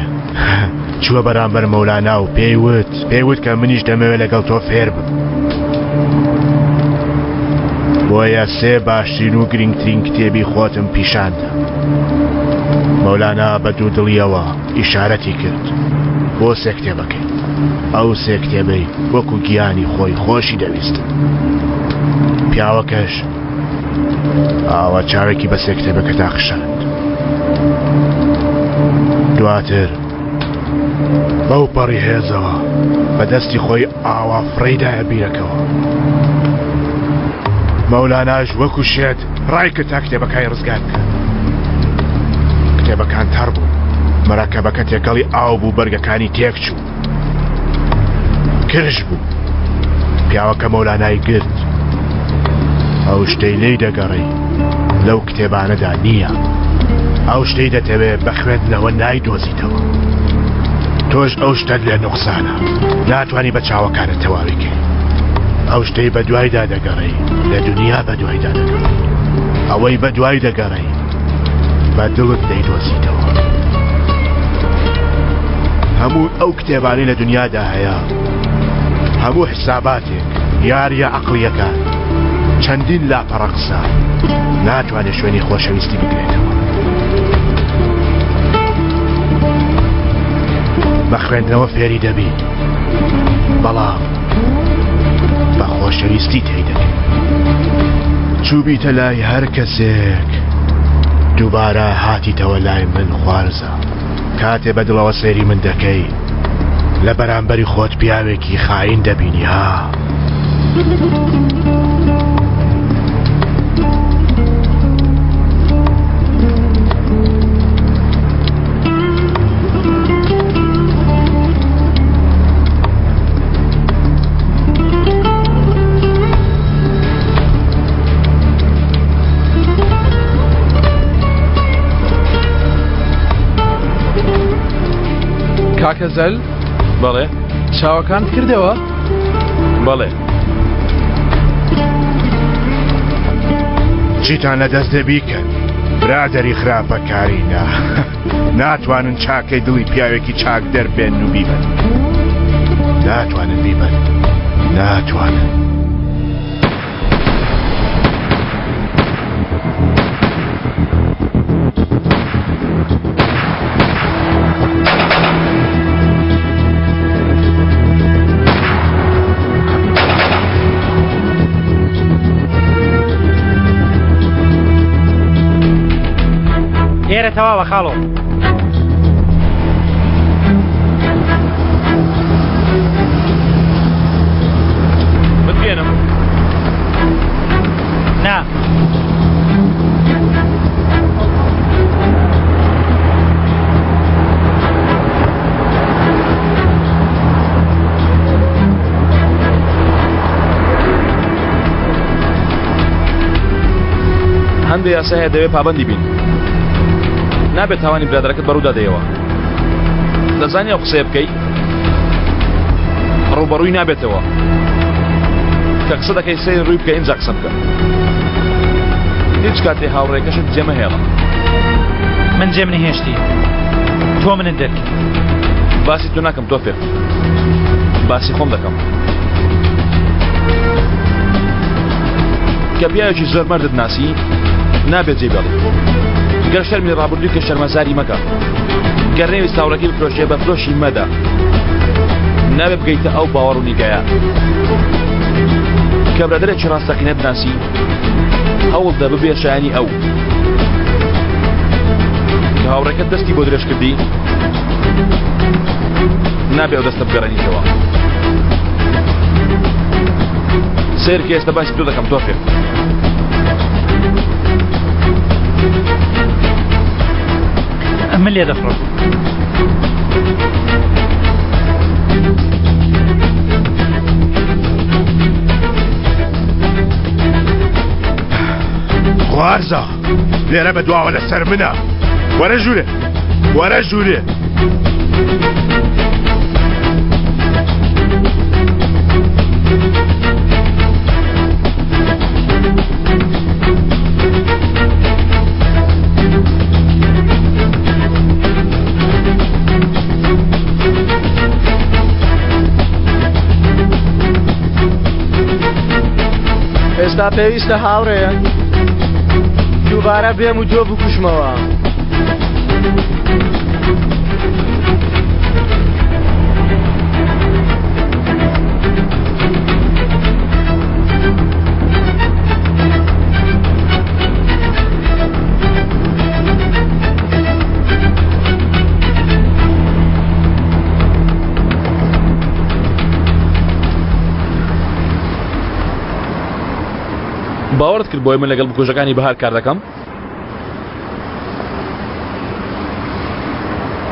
چووە بەرامبەر مەولانا و پێی وت پێی وت کە منیش دەمەوێت لەگەڵ تۆ فێر بم. بۆیە سێ باشترین و گرنگترین کتێبی خۆتم پیشاندا. مەولانا بە دوودڵیەوە ئیشارەتی کرد بۆ سێ کتێبەکەی. ئەو سێ کتێبەی وەکو گیانی خۆی خۆشی دەویستن. پیاوەکەش ئاوا چاوێکی بە سێ کتێبەکەدا خشاند. دواتر بەو پەڕی هێزەوە بە دەستی خۆی ئاوا فڕێیدایە بیرەکەوە. مەولاناش وەکو شێت ڕایکرد تا کتێبەکانی ڕزگار بکات. کتێبەکان تەڕ بوون، مەرەکەبەکە تێکەڵی ئاو بوو بەرگەکانی تێکچوو. کرژ بوو. پیاوەکە مەولانای گرت. ئەو شتەی لێی دەگەڕێی لەو کتێبانەدا نییە. ئەو شتەی دەتەوێ بە خوێندنەوە نایدۆزیتەوە. تۆش ئەو شتەت لێ نوقسانە. ناتوانی بە چاوەکانت تەواوی کەی. ئەو شتەی بە دوایدا دەگەڕێی لە دنیا بە دوایدا دەگەڕێی. ئەوەی بە دوای دەگەڕێی بە دڵت دەیدۆزیتەوە. هەموو ئەو کتێبانەی لە دنیادا هەیە، هەموو حساباتێک، یارییە عەقڵییەکان، چەندین لاپەڕە قسە، ناتوانێت شوێنی خۆشەویستی بگرێتەوە. بە خوێندنەوە فێری دەبی، بەڵام بە خۆشەویستی تێی دەگەی. چووبیتە لای هەر کەسێک، دووبارە هاتیتەوە لای من خوارزا. کاتێ بە دڵەوە سەیری من دەکەی لە بەرامبەری خۆت پیاوێکی خاین دەبینی ها. کاکە زەل بەڵێ چاوەکانت کردەوە بەڵێ چیتان لە دەست دێ بیکەن برادەری خراپەکاری نا ناتوانن چاکەی دڵی پیاوێکی چاک دەربێن و بیبەن ناتوانن بیبەن ناتوانن. ئێرە تەواوە خاڵۆ. بتبێنم نا. هەندێ یاسا هەیە دەوێت پابەندی بین نابێت تاوانی برادەرەکەت بەڕوودا دەیەوە دەزانی ئەو قسەیە بکەی ڕووبەڕووی نابێتەوە کە قسە دەکەی سەیر ڕووی بکە ئینجا قسە بکە هیچ کاتێ هاوڕێکەشت جێمەهێڵە من جێم نەهێشتی تۆ منت دەرکرد باسی تۆ ناکەم تۆفێق باسی خۆم دەکەم کە پیاوێکی زۆر مەردت ناسی نابێت جێ بێڵی گەر شەرمی ڕابردووی کە شەرمەزاری مەکە گەر نەویست هاوڕێکەی بفرۆشێ بە فرۆشی مەدە نابێ بگەیتە ئەو باوەڕ و نیگایە کە برادەرێکی ڕاستەقینە بناسی هەوڵ دە ببێ شایانی ئەو کە هاوڕێکەت دەستی بۆ درێژ کردی نابێ ئەو دەستە بگەڕێنیتەوە سەیرکە ئێستا باسی تۆ دەکەم تۆفێ من لێ دەفڕم. خوارزا لێرە بە دواوە لەسەر منە وەرە ژوورێ وەرە ژوورێ ئێستا پێویستە هاوڕێ دووبارە بێم و تۆ بکوژمەوە. باوەڕت کرد بۆی من لەگەڵ بکوژەکانی بەهار کار دەکەم؟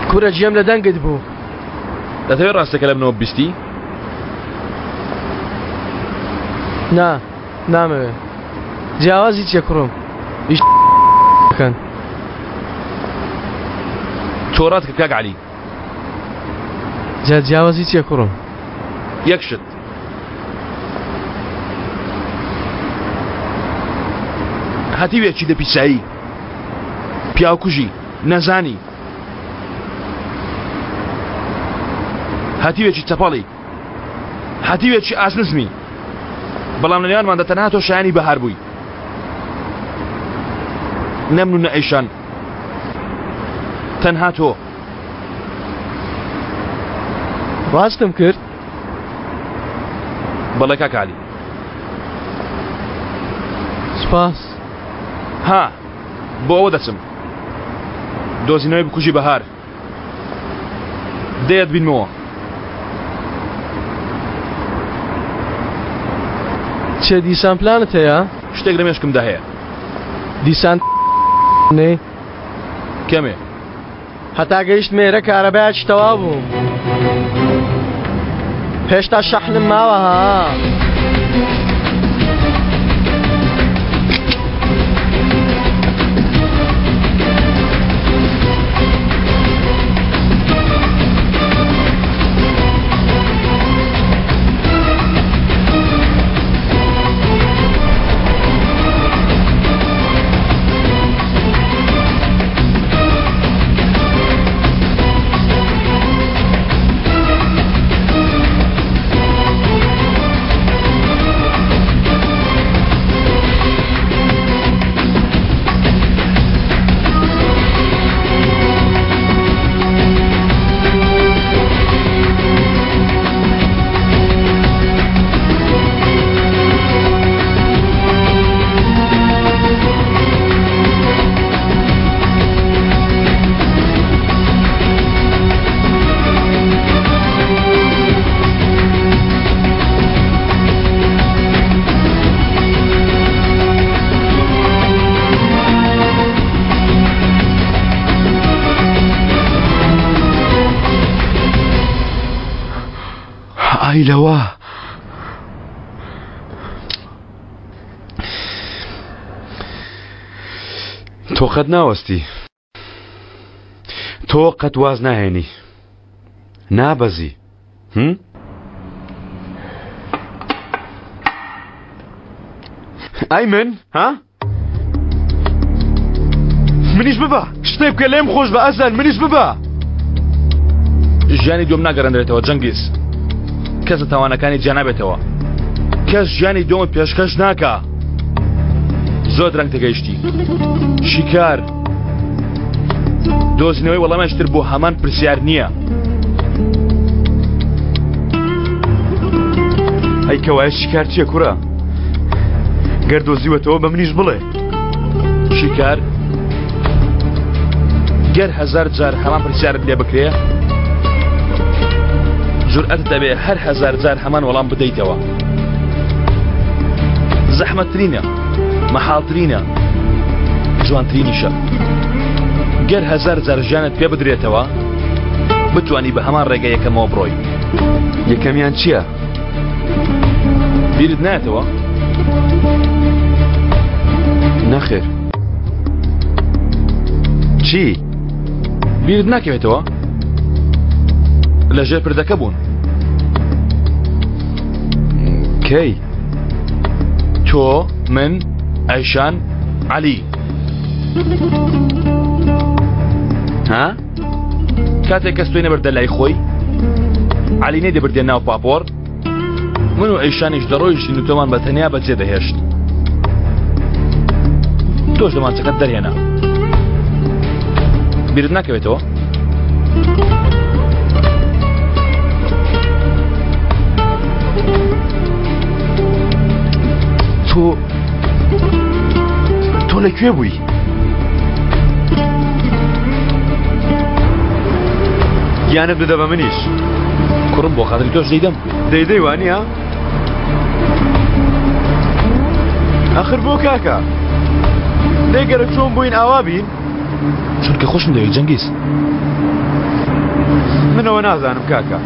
کورە گوێم لە دەنگت بوو. دەتەوێت ڕاستەکە لە منەوە بیستی؟ نا نامەوێ. جیاوازی چیە کوڕم؟ ئیش بکەن. تۆ ڕات کرد کاک عەلی. جا جیاوازی چیە کوڕم؟ یەک شت. هەتیوێکی دە پیسایی. پیاوکوژی. نەزانی. هەتیوێکی چەپەڵی. هەتیوێکی ئاست نزمی. بەڵام لە نێوانماندا تەنها تۆ شایانی بەهار بووی. نە من و نە ئەیشان. تەنها تۆ. ڕاستم کرد؟ بەڵێ کاک عەلی. سوپاس. ها بۆ ئەوە دەچم. دۆزینەوەی بکوژی بەهار. دەیەت بینمەوە. چێ دیسان پلانت هەیە؟ شتێک لە مێشکمدا هەیە. دیسان نێ؟ کەمێ. هەتا گەیشت مێرە کارەبایەکی تەواو بوو. هێشتا شەحنم ماوە ها. ئای لەوە تۆ قەت ناوەستی تۆ قەت واز ناهێنی نابەزی هم؟ ئای من ها؟ منیش ببە شتێک بکە لێم خۆش بە ئەزان منیش ببە ژیانی دوم ناگەڕێنرێتەوە جەنگیز کەس لە تاوانەکانی جیا نابێتەوە کەس ژیانی دومت پێشکەش ناکا زۆر درەنگ تێگەیشتی شیکار دۆزینەوەی وەڵامێکی تر بۆ هەمان پرسیار نییە. ئەی کەوایە شیکار چییە کوڕە؟ گەر دۆزیوەتەوە بە منیش بڵێ. شیکار گەر هەزار جار هەمان پرسیارت لێ بکرێ جورئەتت دەبێ هەر هەزار جار هەمان وەڵام بدەیتەوە. زەحمەتترینە، مەحاڵترینە، جوانترینیشە. گەر هەزار جار ژیانت پێ بدرێتەوە بتانی بە هەمان ڕێگە یەکەمەوە بڕۆی. یەکەمیان چییە؟ بیرت نایەتەوە؟ نەخێر. چی؟ بیرت ناکەوێتەوە؟ لە ژێر پردەکە بوون. کەی؟ تۆ، من، ئەیشان، عەلی. ها؟ کاتێک کەس تۆی نەبردە لای خۆی، عەلی نەیدەبردە ناو پاپۆڕ، من و ئەیشانیش دەڕۆیشتین و تۆمان بە تەنیا بەجێ دەهێشت. تۆش دەمانچەکەت دەرهێنا. بیرت ناکەوێتەوە؟ تۆ تۆ لە کوێ بووی؟ گیانت بدە بە منیش. کوڕم بۆ خاتری تۆش دەیدەم. دەیدەی وانییە؟ ئەخر بۆ کاکە؟ دەی گەرە چۆن بووین ئاوا بین؟ چونکە خۆشم دەوێت جەنگیز. منەوە نازانم کاکە.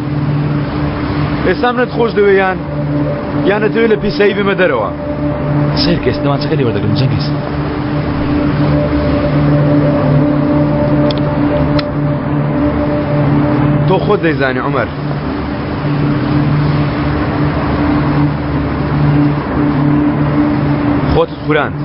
ئێستا منت خۆش دەوێ یان یان ئەتەوێ لە پیسایی بمە دەرەوە؟ سەیرکە ئێستا دەمانچەکە لێ وەردەگرم جەنگیز. تۆ خۆت دەیزانی عومەر. خۆتت خوراند.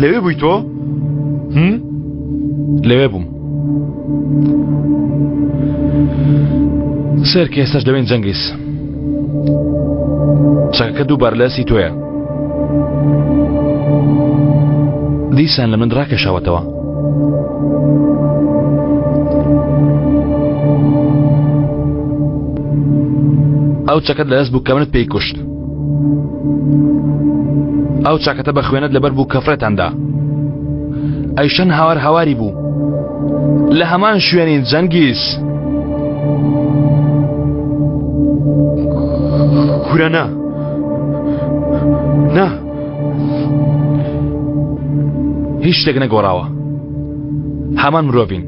لەوێ بووی تۆ؟ لەوێ بووم. سەیرکە ئێستاش لەوێن جەنگیز. چەکەکە دووبارە لە دەستی تۆیە. دیسان لە من ڕاکێشاوەتەوە. ئەو چەکەت لە دەست بوو کە منت پێی کوشت. ئەو چاکەتە بە خوێنت لەبەر بوو کە فڕێتان دا. ئەیشەن هاوار هاواری بوو. لە هەمان شوێنین جەنگیز. کورە نا. نا. هیچ شتێک نەگۆڕاوە. هەمان مرۆڤین.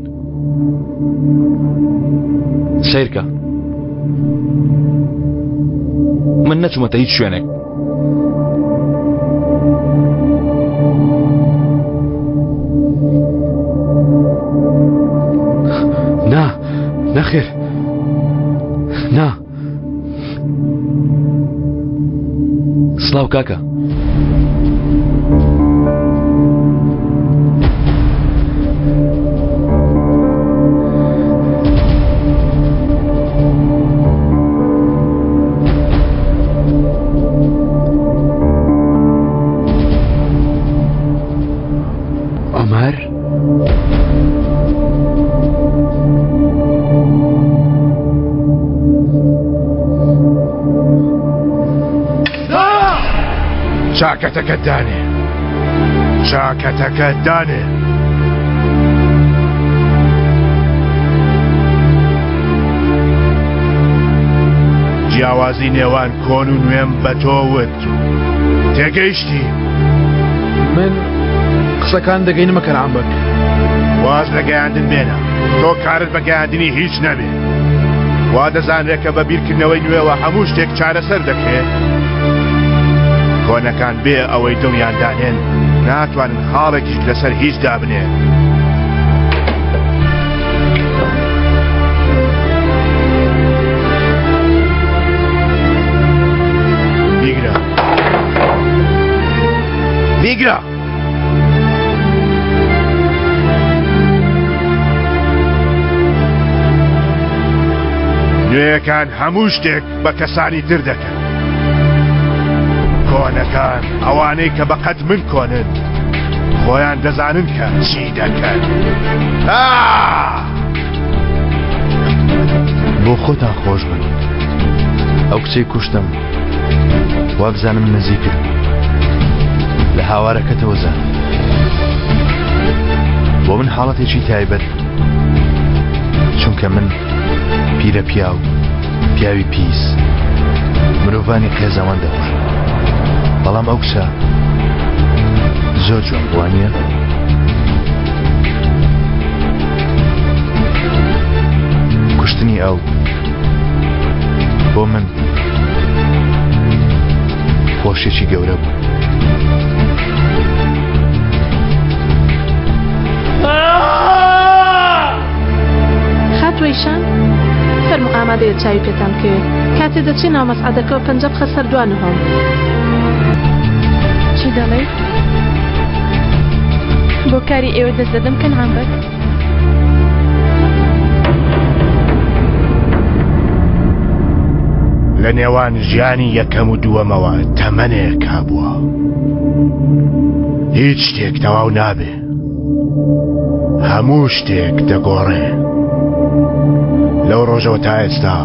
سەیرکە. من نەچوومەتە هیچ شوێنێک. نا نەخێر نا سڵاو کاکە. عومەر؟ چاکەتەکەت دانێ چاکەتەکەت دانێ. جیاوازی نێوان کۆن و نوێم بە تۆ وت تێگەیشتی؟ من قسەکان دەگەینمە کەنعان بەگ. واز لە گەیاندن بێنە، تۆ کارت بە گەیاندنی هیچ نەبێ. وا دەزانرێ کە بە بیرکردنەوەی نوێوە هەموو شتێک چارەسەر دەکرێ؟ کۆنەکان بێ ئەوەی دڵیان دانێن ناتوانن خاڵێکیش لەسەر هیچ دابنێن. بیگرە. بیگرە. نوێیەکان هەموو شتێک بە کەسانی تر دەکەن. کۆنەکان ئەوانەی کە بەقەد من کۆنن خۆیان دەزانن کە چی دەکەن. بۆ خۆتان خۆش بن ئەو کچەی کوشتم وابزانم نزیکت لە هاوارەکەتەوە زانم. بۆ من حاڵەتێکی تایبەت چونکە من پیرە پیاو پیاوی پیس مرۆڤانی قێزەوان دەکوژم بەڵام ئەو کچە زۆر جوان بووە نییە؟ کوشتنی ئەو بۆ من خۆشیی گەورە بوو. خاتوو ئەیشان فەرموو ئامادەیە چاوی پێتان بکەوێ کاتێ دەچێ ناو مەسعەدەکەوە پەنجە بخە سەر دوا نهۆم. چی دەڵێی؟ بۆ کاری ئێوە دەست دەدەم کەنعان بەگ؟ لە نێوان ژیانی یەکەم و دووەمەوە تەمەنێک هەبووە. هیچ شتێک تەواو نابێ. هەموو شتێک دەگۆڕێ. لەو ڕۆژەوە تا ئێستا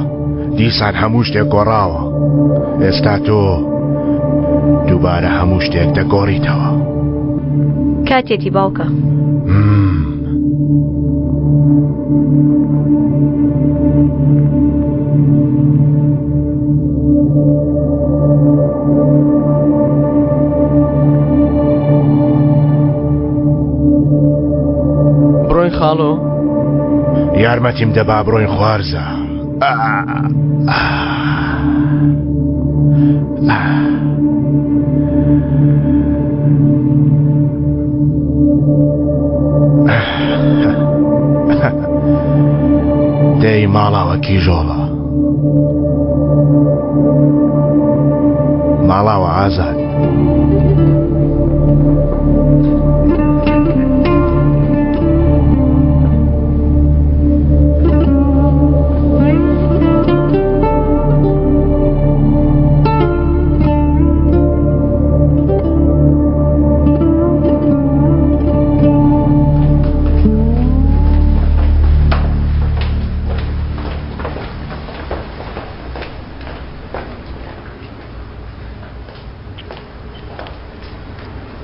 دیسان هەموو شتێک گۆڕاوە. ئێستا تۆ دووبارە هەموو شتێک دەگۆڕیتەوە. کاتێتی باوکە. بڕۆین خاڵۆ؟ یارمەتیم دە با بڕۆین خوارزا. دەی ماڵاوە کیژۆڵە. ماڵاوە ئازاد.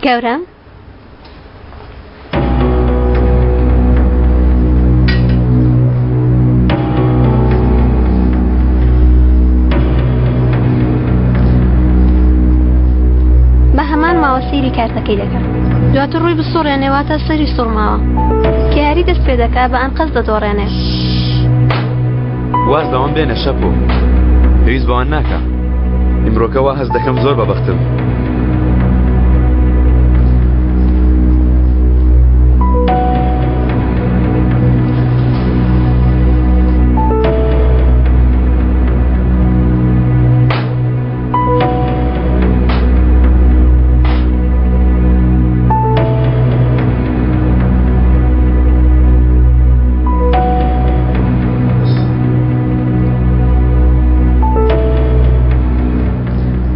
گەورەم بە هەمان ماوە سەیری کارتەکەی دەکا دواتر ڕووی بسوڕێنێ واتە سەری سوڕماوە کە یاری دەست پێ دەکا بە ئەنقەست دەدۆڕێنێ. واز لەوان بێنە شەپۆ پێویست بەوان ناکا ئیمڕۆکە وا هەست دەکەم زۆر بەبەختم.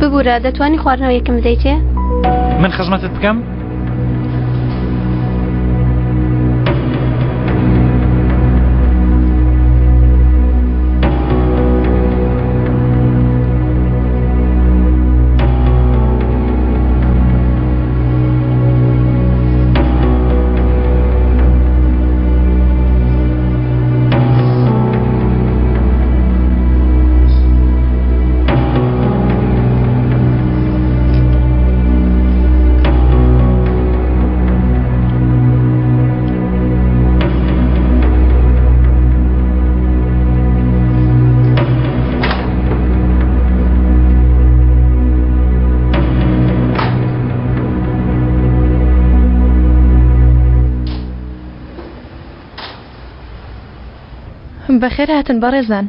ببورە دەتوانی خواردنەوەیەکم بدەیتێ؟ من خزمەتت بکەم؟ بەخێر هاتن بەڕێزان.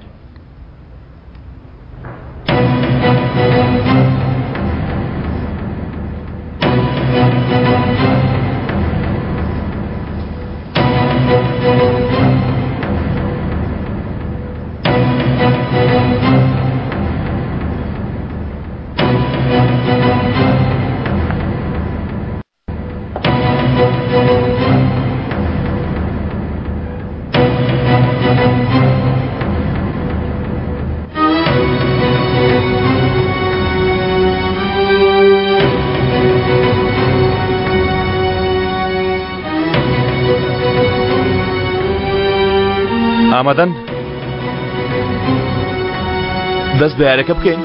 ئامادەن؟ دەست بە یاریەکە بکەین؟